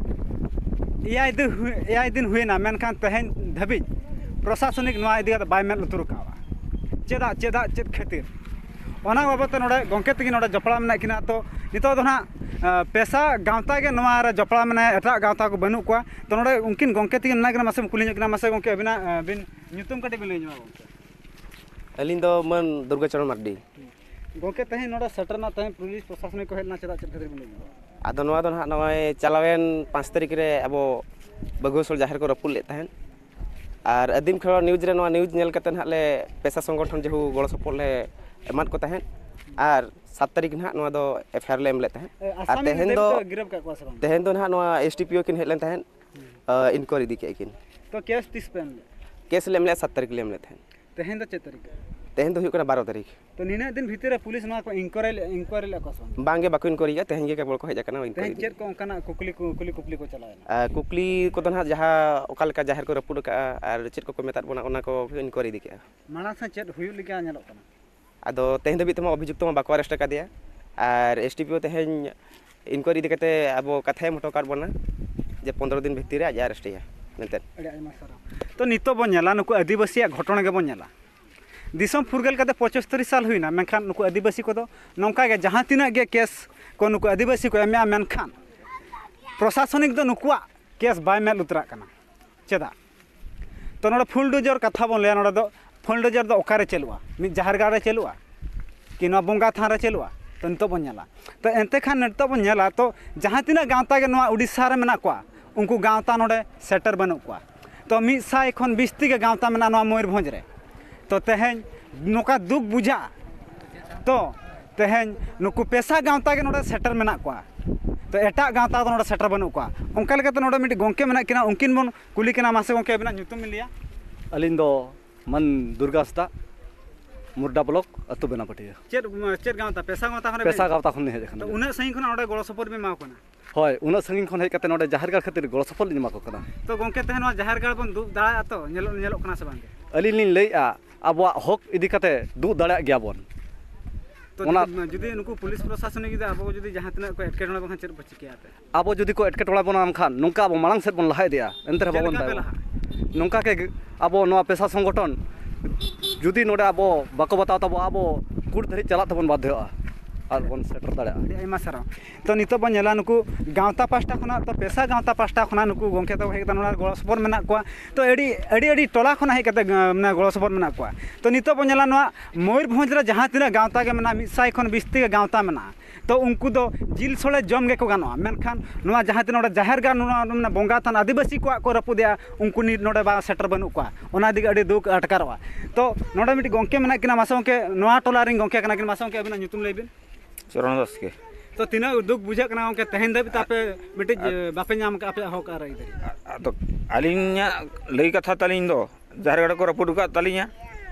ᱮᱭᱟᱭ ᱫᱤᱱ ᱦᱩᱭ-, ᱮᱭᱟᱭ ᱫᱤᱱ ᱦᱩᱭᱮᱱᱟ, ᱢᱮᱱᱠᱷᱟᱱ ᱛᱮᱦᱮᱧ ᱫᱷᱟᱹᱵᱤᱡ ᱯᱨᱚᱥᱟᱥᱚᱱᱤᱠ ᱱᱚᱣᱟ ᱤᱫᱤ ᱠᱟᱛᱮ ᱵᱟᱭ ᱢᱮᱫ ᱞᱩᱛᱩᱨ ᱠᱟᱣᱟ᱾ ᱪᱮᱫᱟᱜ, ᱪᱮᱫᱟᱜ, ᱪᱮᱫ ᱠᱷᱟᱹᱛᱤᱨ? ᱚᱱᱟ ᱵᱟᱵᱚᱫ ᱛᱮ ᱱᱚᱰᱮ ᱜᱚᱢᱠᱮ ᱛᱟᱹᱠᱤᱱ ᱱᱚᱰᱮ ᱡᱚᱯᱲᱟᱣ ᱢᱮᱱᱟᱜ ᱠᱤᱱᱟ᱾ ᱛᱚ, ᱱᱤᱛᱚᱜ ᱫᱚ ᱱᱟᱦᱟᱜ, ᱟᱸ, ᱯᱮᱥᱟ ᱜᱟᱶᱛᱟ ᱜᱮ ᱱᱚᱣᱟ ᱨᱮ ᱡᱚᱯᱲᱟᱣ ᱢᱮᱱᱟᱭᱟ, ᱮᱴᱟᱜ ᱜᱟᱶᱛᱟ ᱠᱚ ᱵᱟᱹᱱᱩᱜ ᱠᱚᱣᱟ᱾ ᱛᱚ, ᱱᱚᱰᱮ ᱩᱱᱠᱤᱱ ᱜᱚᱢᱠᱮ ᱛᱟᱹᱠᱤᱱ ᱢᱮᱱᱟᱜ ᱠᱤᱱᱟ, ᱢᱟᱥᱮ ᱵᱚᱱ ᱠᱩᱞᱤ ᱧᱚᱜ ᱠᱤᱱᱟ᱾ ᱢᱟᱥᱮ ᱜᱚᱢᱠᱮ, ᱟᱹᱵᱤᱱᱟᱜ, ᱟᱸ, ᱵᱤᱱ ᱧᱩᱛᱩᱢ ᱠᱟᱹᱴᱤᱡ ᱵᱤᱱ ᱞᱟᱹᱭ ᱧᱚᱜᱟ ᱜᱚᱢᱠᱮ᱾ ᱟᱹᱞᱤᱧ ᱫᱚ ᱢᱟᱹᱱ ᱫᱩᱨᱜᱟᱪᱚᱨᱚᱬ ᱢᱟᱨᱰᱤ᱾ ᱜᱚᱢᱠᱮ, ᱛᱮᱦᱮᱧ ᱱᱚᱰᱮ ᱥᱮᱴᱮᱨ ᱨᱮᱱᱟᱜ ᱛᱮᱦᱮᱧ ᱯᱩᱞᱤᱥ ᱯᱨᱚᱥᱟᱥᱚᱱᱤᱠ ᱠᱚ ᱦᱮᱡ ᱞᱮᱱᱟ, ᱪᱮᱫᱟᱜ, ᱪᱮᱫ ᱠᱷᱟᱹᱛᱤᱨ ᱵᱤᱱ ᱞᱟᱹᱭ ᱧᱚᱜᱟ? ᱟᱫᱚ ᱱᱚᱣᱟ ᱫᱚ ᱱᱟᱦᱟᱜ ᱱᱚᱜᱼᱚᱭ ᱪᱟᱞᱟᱣᱮᱱ ᱯᱟᱸᱪ ᱛᱟᱹᱨᱤᱠᱷ ᱨᱮ ᱟᱵᱚ ᱵᱟᱹᱜᱷᱩᱣᱟᱹᱥᱚᱲ ᱡᱟᱦᱮᱨ ᱠᱚ ᱨᱟᱹᱯᱩᱫ ᱞᱮᱫ ᱛᱟᱦᱮᱸᱫ᱾ ᱟᱨ ᱟᱹᱫᱤᱢ ᱠᱷᱮᱨᱣᱟᱲ ᱱᱤᱭᱩᱡᱽ ᱨᱮ ᱱᱚᱣᱟ ᱱᱤᱭᱩᱡᱽ ᱧᱮᱞ ᱠᱟᱛᱮ ᱱᱟᱦᱟᱜ ᱞᱮ ᱯᱮᱥᱟ ᱥᱚᱝᱜᱚᱴᱷᱚᱱ ᱡᱮᱦᱩ ᱜᱚᱲᱚ ᱥᱚᱯᱚᱦᱚᱫ ᱞᱮ ᱮᱢᱟᱫ ᱠᱚ ᱛᱟᱦᱮᱸᱫ᱾ ᱟᱨ ᱥᱟᱛ ᱛᱟᱹᱨᱤᱠᱷ ᱱᱟᱦᱟᱜ ᱱᱚᱣᱟ ᱫᱚ ᱮᱯᱷ ᱟᱭ ᱟᱨ ᱞᱮ ᱮᱢ ᱞᱮᱫ ᱛᱟᱦᱮᱸᱫ᱾ ᱮ, ᱟᱨ ᱟᱥᱟᱢᱤ ᱛᱮᱦᱮᱧ ᱫᱟᱹᱵᱤ ᱫᱚ, ᱛᱮ ᱜᱤᱨᱟᱹᱵ ᱠᱟᱜ ᱠᱚᱣᱟ ᱥᱮ ᱵᱟᱝ? ᱛᱮᱦᱮᱧ ᱫᱚ ᱱᱟᱦᱟᱜ ᱱᱚᱣᱟ ᱮᱥ ᱰᱤ ᱯᱤ ᱳ ᱠᱤᱱ ᱦᱮᱡ ᱞᱮᱱ ᱛᱟᱦᱮᱸᱫ, ᱤᱱᱠᱩᱣᱟᱨᱤ ᱤᱫᱤ ᱠᱮᱫ ᱠᱤᱱ᱾ ᱛᱚ, ᱠᱮᱥ ᱛᱤᱥ ᱯᱮ ᱮᱢ ᱞᱮᱫ? ᱠᱮᱥ ᱞᱮ ᱮᱢ ᱞᱮᱫᱼᱟ ᱥᱟᱛ ᱛᱟᱹᱨᱤᱠᱷ ᱞᱮ ᱮᱢ ᱞᱮᱫ ᱛᱟᱦᱮᱸᱫ᱾ ᱛᱮᱦᱮᱧ ᱫᱚ ᱪᱮᱫ ᱛᱟᱹᱨᱤᱠᱷ? ᱛᱮᱦᱮᱧ ᱫᱚ ᱦᱩᱭᱩᱜ ᱠᱟᱱᱟ ᱵᱟᱨᱚ ᱛᱟᱹᱨᱤᱠᱷ᱾ ᱛᱚ, ᱱᱤᱱᱟᱹᱜ ᱫᱤᱱ ᱵᱷᱤᱛᱤᱨ ᱨᱮ ᱯᱩᱞᱤᱥ ᱱᱚᱣᱟ ᱠᱚ ᱤᱱᱠᱩᱣᱟᱨᱤ ᱞᱮ-, ᱤᱱᱠᱩᱣᱟᱨᱤ ᱞᱮᱫ ᱠᱚᱣᱟ ᱥᱮ ᱵᱟᱝ? ᱵᱟᱝ ᱜᱮ, ᱵᱟᱠᱚ ᱤᱱᱠᱩᱣᱟᱨᱤ ᱠᱟᱜᱼᱟ᱾ ᱛᱮᱦᱮᱧ ᱜᱮ ᱠᱮᱵᱚᱞ ᱠᱚ ᱦᱮᱡ ᱟᱠᱟᱱᱟ ᱤᱱᱠᱩᱣᱟᱨᱤ ᱛᱮᱦᱮᱧ ᱤᱫᱤ᱾ ᱪᱮᱫ ᱠᱚ ᱚᱱᱠᱟᱱᱟᱜ ᱠᱩᱠᱞᱤ ᱠᱚ, ᱠᱩᱞᱤ ᱠᱩᱯᱞᱤ ᱠᱚ ᱪᱟᱞᱟᱣᱮᱱᱟ? ᱟᱨ ᱠᱩᱠᱞᱤ ᱠᱚᱫᱚ ᱱᱟᱦᱟᱜ ᱡᱟᱦᱟᱸ ᱚᱠᱟ ᱞᱮᱠᱟ ᱡᱟᱦᱮᱨ ᱠᱚ ᱨᱟᱹᱯᱩᱫ ᱟᱠᱟᱫᱼᱟ ᱟᱨ ᱪᱮᱫ ᱠᱚᱠᱚ ᱢᱮᱛᱟᱫ ᱵᱚᱱᱟ, ᱚᱱᱟ ᱠᱚ ᱤᱱᱠᱩᱣᱟᱨᱤ ᱤᱫᱤ ᱠᱮᱜᱼᱟ᱾ ᱢᱟᱲᱟᱝ ᱥᱮᱫ ᱪᱮᱫ ᱦᱩᱭᱩᱜ ᱞᱮᱠᱟ ᱧᱮᱞᱚᱜ ᱠᱟᱱᱟ? ᱟᱫᱚ ᱛᱮᱦᱮᱧ ᱫᱷᱟᱹᱵᱤᱡ ᱛᱮᱢᱟ ᱚᱵᱷᱤᱡᱩᱠᱛᱚ ᱢᱟ ᱵᱟᱠᱚ ᱟᱨᱮᱥᱴ ᱟᱠᱟᱫᱮᱭᱟ, ᱟᱨ ᱮᱥ ᱰᱤ ᱯᱤ ᱳ ᱛᱮᱦᱮᱧ ᱤᱱᱠᱩᱣᱟᱨᱤ ᱤᱫᱤ ᱠᱟᱛᱮ ᱟᱵᱚ ᱠᱟᱛᱷᱟᱭ ᱮᱢ ᱦᱚᱴᱚ ᱟᱠᱟᱫ ᱵᱚᱱᱟ ᱡᱮ ᱯᱚᱱᱫᱽᱨᱚ ᱫᱤᱱ ᱵᱷᱤᱛᱤᱨ ᱨᱮ ᱟᱡ ᱮ ᱟᱨᱮᱥᱴᱮᱭᱟ ᱢᱮᱱᱛᱮ᱾ ᱟᱹᱰᱤ ᱟᱭᱢᱟ ᱥᱟᱨᱦᱟᱣ᱾ ᱛᱚ, ᱱᱤᱛᱚᱜ ᱵᱚᱱ ᱧᱮᱞᱟ, ᱱᱩᱠᱩ ᱟᱹᱫᱤᱵᱟᱹᱥᱤᱭᱟᱜ ᱜᱷᱚᱴᱚᱱᱟ ᱜᱮᱵᱚᱱ ᱧᱮᱞᱟ᱾ ᱫᱤᱥᱚᱢ ᱯᱷᱩᱨᱜᱟᱹᱞ ᱠᱟᱛᱮ ᱯᱚᱸᱪᱟᱛᱛᱳᱨ ᱥᱟᱞ ᱦᱩᱭᱱᱟ, ᱢᱮᱱᱠᱷᱟᱱ ᱱᱩᱠᱩ ᱟᱹᱫᱤᱵᱟᱹᱥᱤ ᱠᱚᱫᱚ ᱱᱚᱝᱠᱟ ᱜᱮ ᱡᱟᱦᱟᱸ ᱛᱤᱱᱟᱹᱜ ᱜᱮ ᱠᱮᱥ ᱠᱚ ᱱᱩᱠᱩ ᱟᱹᱫᱤᱵᱟᱹᱥᱤ ᱠᱚ ᱮᱢᱮᱜᱼᱟ, ᱢᱮᱱᱠᱷᱟᱱ ᱯᱨᱚᱥᱟᱥᱚᱱᱤᱠ ᱫᱚ ᱱᱩᱠᱩᱣᱟᱜ ᱠᱮᱥ ᱵᱟᱭ ᱢᱮᱫ ᱞᱩᱛᱩᱨᱟᱜ ᱠᱟᱱᱟ᱾ ᱪᱮᱫᱟᱜ? ᱛᱚ, ᱱᱚᱰᱮ ᱯᱷᱩᱞ ᱰᱳᱡᱚᱨ ᱠᱟᱛᱷᱟ ᱵᱚᱱ ᱞᱟᱹᱭᱟ, ᱱᱚᱰᱮ ᱫᱚ ᱯᱷᱩᱞ ᱰᱳᱡᱚᱨ ᱫᱚ ᱚᱠᱟᱨᱮ ᱪᱟᱹᱞᱩᱜᱼᱟ? ᱢᱤᱫ ᱡᱟᱦᱮᱨ ᱜᱟᱲ ᱨᱮ ᱪᱟᱹᱞᱩᱜᱼᱟ ᱠᱤ ᱱᱚᱣᱟ ᱵᱚᱸᱜᱟ ᱛᱷᱟᱱ ᱨᱮ ᱪᱟᱹᱞᱩᱜᱼᱟ? ᱛᱚ, ᱱᱤᱛᱚᱜ ᱵᱚᱱ ᱧᱮᱞᱟ᱾ ᱛᱚ, ᱮᱱᱛᱮ ᱠᱷᱟᱱ ᱱᱤᱛᱚᱜ ᱵᱚᱱ ᱧᱮᱞᱟ, ᱛᱚ, ᱡᱟᱦᱟᱸ ᱛᱤᱱᱟᱹᱜ ᱜᱟᱶᱛᱟ ᱜᱮ ᱱᱚᱣᱟ ᱩᱰᱤᱥᱥᱟ ᱨᱮ ᱢᱮᱱᱟᱜ ᱠᱚᱣᱟ, ᱩᱱᱠᱩ ᱜᱟᱶᱛᱟ ᱱᱚᱰᱮ ᱥᱮᱴᱮᱨ ᱵᱟᱹᱱᱩᱜ ᱠᱚᱣᱟ᱾ ᱛᱚ, ᱢᱤᱫ ᱥᱟᱭ ᱠᱷᱚᱱ ᱵᱤᱥᱛᱤ ᱜᱮ ᱜᱟᱶᱛᱟ ᱢᱮᱱᱟᱜᱼᱟ ᱱᱚᱣᱟ ᱢᱚᱭᱩᱨᱵᱷᱚᱸᱡᱽ ᱨᱮ᱾ ᱛᱚ, ᱛᱮᱦᱮᱧ ᱱᱚᱝᱠᱟ ᱫᱩᱠ ᱵᱩᱡᱷᱟᱹᱜᱼᱟ᱾ ᱛᱚ, ᱛᱮᱦᱮᱧ ᱱᱩᱠᱩ ᱯᱮᱥᱟ ᱜᱟᱶᱛᱟ ᱜᱮ ᱱᱚᱰᱮ ᱥᱮᱴᱮᱨ ᱢᱮᱱᱟᱜ ᱠᱚᱣᱟ᱾ ᱛᱚ ᱮᱴᱟᱜ ᱜᱟᱶᱛᱟ ᱫᱚ ᱱᱚᱰᱮ ᱥᱮᱴᱮᱨ ᱵᱟᱹᱱᱩᱜ ᱠᱚᱣᱟ᱾ ᱚᱱᱠᱟ ᱞᱮᱠᱟᱛᱮ ᱱᱚᱰᱮ ᱢᱤᱫᱴᱤᱡ ᱜᱚᱢᱠᱮ ᱢᱮᱱᱟᱜ ᱠᱤᱱᱟ, ᱩᱱᱠᱤᱱ ᱵᱚᱱ ᱠᱩᱞᱤ ᱠᱤᱱᱟ᱾ ᱢᱟᱥᱮ ᱜᱚᱢᱠᱮ, ᱟᱹᱵᱤᱱᱟᱜ ᱧᱩᱛᱩᱢ ᱵᱤᱱ ᱞᱟᱹᱭᱟ? ᱟᱹᱞᱤᱧ ᱫᱚ ᱢᱟᱹᱱ ᱫᱩᱨᱜᱟ ᱦᱟᱸᱥᱫᱟ, ᱢᱩᱨᱰᱟ ᱵᱞᱚᱠ, ᱟᱹᱛᱩ ᱵᱮᱱᱟᱯᱟᱴᱤᱭᱟᱹ᱾ ᱪᱮᱫ, ᱪᱮᱫ ᱜᱟᱶᱛᱟ? ᱯᱮᱥᱟ ᱜᱟᱶᱛᱟ ᱠᱷᱚᱱ ᱯᱮᱥᱟ ᱵᱮᱱ ᱜᱟᱶᱛᱟ ᱠᱷᱚᱱ ᱞᱤᱧ ᱦᱮᱡ ᱟᱠᱟᱱᱟ᱾ ᱛᱚ ᱩᱱᱟᱹᱜ ᱥᱟᱺᱜᱤᱧ ᱠᱷᱚᱱᱟᱜ ᱱᱚᱰᱮ ᱜᱚᱲᱚ ᱥᱚᱯᱚᱦᱚᱫ ᱵᱮᱱ ᱮᱢᱟ ᱠᱚ ᱠᱟᱱᱟ? ᱦᱳᱭ, ᱩᱱᱟᱹᱜ ᱥᱟᱺᱜᱤᱧ ᱠᱷᱚᱱ ᱦᱮᱡ ᱠᱟᱛᱮ ᱱᱚᱰᱮ ᱡᱟᱦᱮᱨ ᱜᱟᱲ ᱠᱷᱟᱹᱛᱤᱨ ᱜᱚᱲᱚ ᱥᱚᱯᱚᱦᱚᱫ ᱞᱤᱧ ᱮᱢᱟ ᱠᱚ ᱠᱟᱱᱟ᱾ ᱛᱚ ᱜᱚᱢᱠᱮ, ᱛᱮᱦᱮᱧ ᱱᱚᱣᱟ ᱡᱟᱦᱮᱨ ᱜᱟᱲ ᱵᱚᱱ ᱫᱩᱜ ᱫᱟᱲᱮᱭᱟᱜᱼᱟ ᱛᱚ? ᱧᱮᱞᱚᱜ, ᱧᱮᱞᱚᱜ ᱠᱟᱱᱟ ᱥᱮ ᱵᱟᱝ ᱜᱮ? ᱟᱹᱞᱤᱧ ᱞᱤᱧ ᱞᱟᱹᱭᱮᱫᱼᱟ, ᱟᱵᱚᱣᱟᱜ ᱦᱚᱠ ᱤᱫᱤ ᱠᱟᱛᱮ ᱫᱩᱜ ᱫᱟᱲᱮᱭᱟᱜ ᱜᱮᱭᱟ ᱵᱚᱱ᱾ ᱛᱚ ᱚᱱᱟ ᱡᱩᱫᱤ, ᱡᱩᱫᱤ ᱱᱩᱠᱩ ᱯᱩᱞᱤᱥ ᱯᱨᱚᱥᱟᱥᱚᱱᱤᱠ ᱡᱩᱫᱤ ᱟᱵᱚ ᱡᱩᱫᱤ ᱡᱟᱦᱟᱸ ᱛᱤᱱᱟᱹᱜ ᱠᱚ ᱮᱴᱠᱮᱴᱚᱬᱮ ᱵᱟᱝᱠᱷᱟᱱ ᱪᱮᱫ ᱵᱚ ᱪᱤᱠᱟᱹᱭᱟ ᱟᱯᱮ? ᱟᱵᱚ ᱡᱩᱫᱤ ᱠᱚ ᱮᱴᱠᱮᱴᱚᱬᱮ ᱵᱚᱱᱟ, ᱮᱱᱠᱷᱟᱱ ᱱᱚᱝᱠᱟ ᱟᱵᱚ ᱢᱟᱲᱟᱝ ᱥᱮᱫ ᱵᱚᱱ ᱞᱟᱦᱟ ᱤᱫᱤᱜᱼᱟ, ᱮᱱᱛᱮ ᱨᱮᱦᱚᱸ ᱪᱮᱫ ᱵᱟᱵᱚᱱ ᱞᱮᱠᱟ ᱯᱮ ᱛᱟᱭᱚᱢᱚᱜᱼᱟ᱾ ᱞᱟᱦᱟᱜᱼᱟ? ᱱᱚᱝᱠᱟ ᱜᱮ ᱟᱵᱚ ᱱᱚᱣᱟ ᱯᱮᱥᱟ ᱥᱚᱝᱜᱚᱴᱷᱚᱱ ᱡᱩᱫᱤ ᱱᱚᱰᱮ ᱟᱵᱚ ᱵᱟᱠᱚ ᱵᱟᱛᱟᱣ ᱛᱟᱵᱚ, ᱟᱵᱚ ᱠᱳᱨᱴ ᱫᱷᱟᱹᱨᱤᱡ ᱪᱟᱞᱟᱜ ᱛᱮᱵᱚᱱ ᱵᱟᱫᱽᱫᱷᱚᱜᱼᱟ ᱟᱨ ᱵᱚᱱ ᱥᱮᱴᱮᱨ ᱫᱟᱲᱮᱭᱟᱜᱼᱟ᱾ ᱟᱹᱰᱤ ᱟᱭᱢᱟ ᱥᱟᱨᱦᱟᱣ᱾ ᱛᱚ ᱱᱤᱛᱚᱜ ᱵᱚᱱ ᱧᱮᱞᱟ, ᱱᱩᱠᱩ ᱜᱟᱶᱛᱟ ᱯᱟᱥᱴᱟ ᱠᱷᱚᱱᱟᱜ, ᱛᱚ ᱯᱮᱥᱟ ᱜᱟᱶᱛᱟ ᱯᱟᱥᱴᱟ ᱠᱷᱚᱱᱟᱜ ᱱᱩᱠᱩ ᱜᱚᱢᱠᱮ ᱛᱟᱠᱚ ᱦᱮᱡ ᱠᱟᱛᱮ ᱱᱚᱰᱮ ᱜᱚᱲᱚ ᱥᱚᱯᱚᱦᱚᱫ ᱢᱮᱱᱟᱜ ᱠᱚᱣᱟ᱾ ᱛᱚ ᱟᱹᱰᱤ, ᱟᱹᱰᱤ, ᱟᱹᱰᱤ ᱴᱚᱞᱟ ᱠᱷᱚᱱᱟᱜ ᱦᱮᱡ ᱠᱟᱛᱮ, ᱟᱸ, ᱢᱟᱱᱮ ᱜᱚᱲᱚ ᱥᱚᱯᱚᱦᱚᱫ ᱢᱮᱱᱟᱜ ᱠᱚᱣᱟ᱾ ᱛᱚ ᱱᱤᱛᱚᱜ ᱵᱚᱱ ᱧᱮᱞᱟ, ᱱᱚᱣᱟ ᱢᱚᱭᱩᱨᱵᱷᱚᱸᱡᱽ ᱨᱮ ᱡᱟᱦᱟᱸ ᱛᱤᱱᱟᱹᱜ ᱜᱟᱶᱛᱟ ᱜᱮ ᱢᱮᱱᱟᱜᱼᱟ, ᱢᱤᱫ ᱥᱟᱭ ᱠᱷᱚᱱ ᱵᱤᱥᱛᱤ ᱜᱮ ᱜᱟᱶᱛᱟ ᱢᱮᱱᱟᱜᱼᱟ᱾ ᱛᱚ ᱩᱱᱠᱩ ᱫᱚ ᱡᱤᱞ ᱥᱚᱲᱮ ᱡᱚᱢ ᱜᱮᱠᱚ ᱜᱟᱱᱚᱜᱼᱟ, ᱢᱮᱱᱠᱷᱟᱱ ᱱᱚᱣᱟ ᱡᱟᱦᱟᱸ ᱛᱤᱱᱟᱹᱜ ᱱᱚᱰᱮ ᱡᱟᱦᱮᱨ ᱜᱟᱲ, ᱱᱚᱣᱟ ᱢᱟᱱᱮ ᱵᱚᱸᱜᱟ ᱛᱷᱟᱱ ᱟᱹᱫᱤᱵᱟᱹᱥᱤ ᱠᱚᱣᱟᱜ ᱠᱚ ᱨᱟᱹᱯᱩᱫᱮᱜᱼᱟ, ᱩᱱᱠᱩ ᱱᱤᱛ ᱱᱚᱰᱮ ᱵᱟᱝ ᱥᱮᱴᱮᱨ ᱵᱟᱹᱱᱩᱜ ᱠᱚᱣᱟ᱾ ᱚᱱᱟ ᱤᱫᱤ ᱜᱮ ᱟᱹᱰᱤ ᱫᱩᱠ ᱟᱴᱠᱟᱨᱚᱜᱼᱟ᱾ ᱛᱚ ᱱᱚᱰᱮ ᱢᱤᱫᱴᱤᱡ ᱜᱚᱢᱠᱮ ᱢᱮᱱᱟᱜ ᱠᱤᱱᱟ, ᱢᱟᱥᱮ ᱜᱚᱢᱠᱮ, ᱱᱚᱣᱟ ᱴᱚᱞᱟ ᱨᱮᱱ ᱜᱚᱢᱠᱮ ᱠᱟᱱᱟ ᱠᱤᱱ, ᱢᱟᱥᱮ ᱜᱚᱢᱠᱮ ᱟᱹᱵᱤᱱᱟᱜ ᱧᱩᱛᱩᱢ ᱞᱟᱹᱭ ᱵᱤᱱ᱾ ᱪᱚᱨᱚᱬ ᱵᱟᱥᱠᱮ᱾ ᱛᱚ ᱛᱤᱱᱟᱹᱜ ᱫᱩᱠ ᱵᱩᱡᱷᱟᱹᱜ ᱠᱟᱱᱟ ᱜᱚᱢᱠᱮ, ᱛᱮᱦᱮᱧ ᱫᱷᱟᱹᱵᱤᱡ ᱛᱮ ᱟᱯᱮ ᱢᱤᱫᱴᱤᱡ, ᱟᱨ ᱮ, ᱵᱟᱯᱮ ᱧᱟᱢ ᱠᱟᱜᱼᱟ ᱟᱯᱮᱭᱟᱜ ᱦᱚᱠ ᱟᱨ ᱟᱹᱭᱫᱟᱹᱨᱤ? ᱟᱫᱚ ᱟᱹᱞᱤᱧᱟᱜ ᱞᱟᱹᱭ ᱠᱟᱛᱷᱟ ᱛᱟᱹᱞᱤᱧ ᱫᱚ, ᱡᱟᱦᱮᱨ ᱜᱟᱲ ᱠᱚ ᱨᱟᱹᱯᱩᱫ ᱟᱠᱟᱫ ᱛᱟᱹᱞᱤᱧᱟ,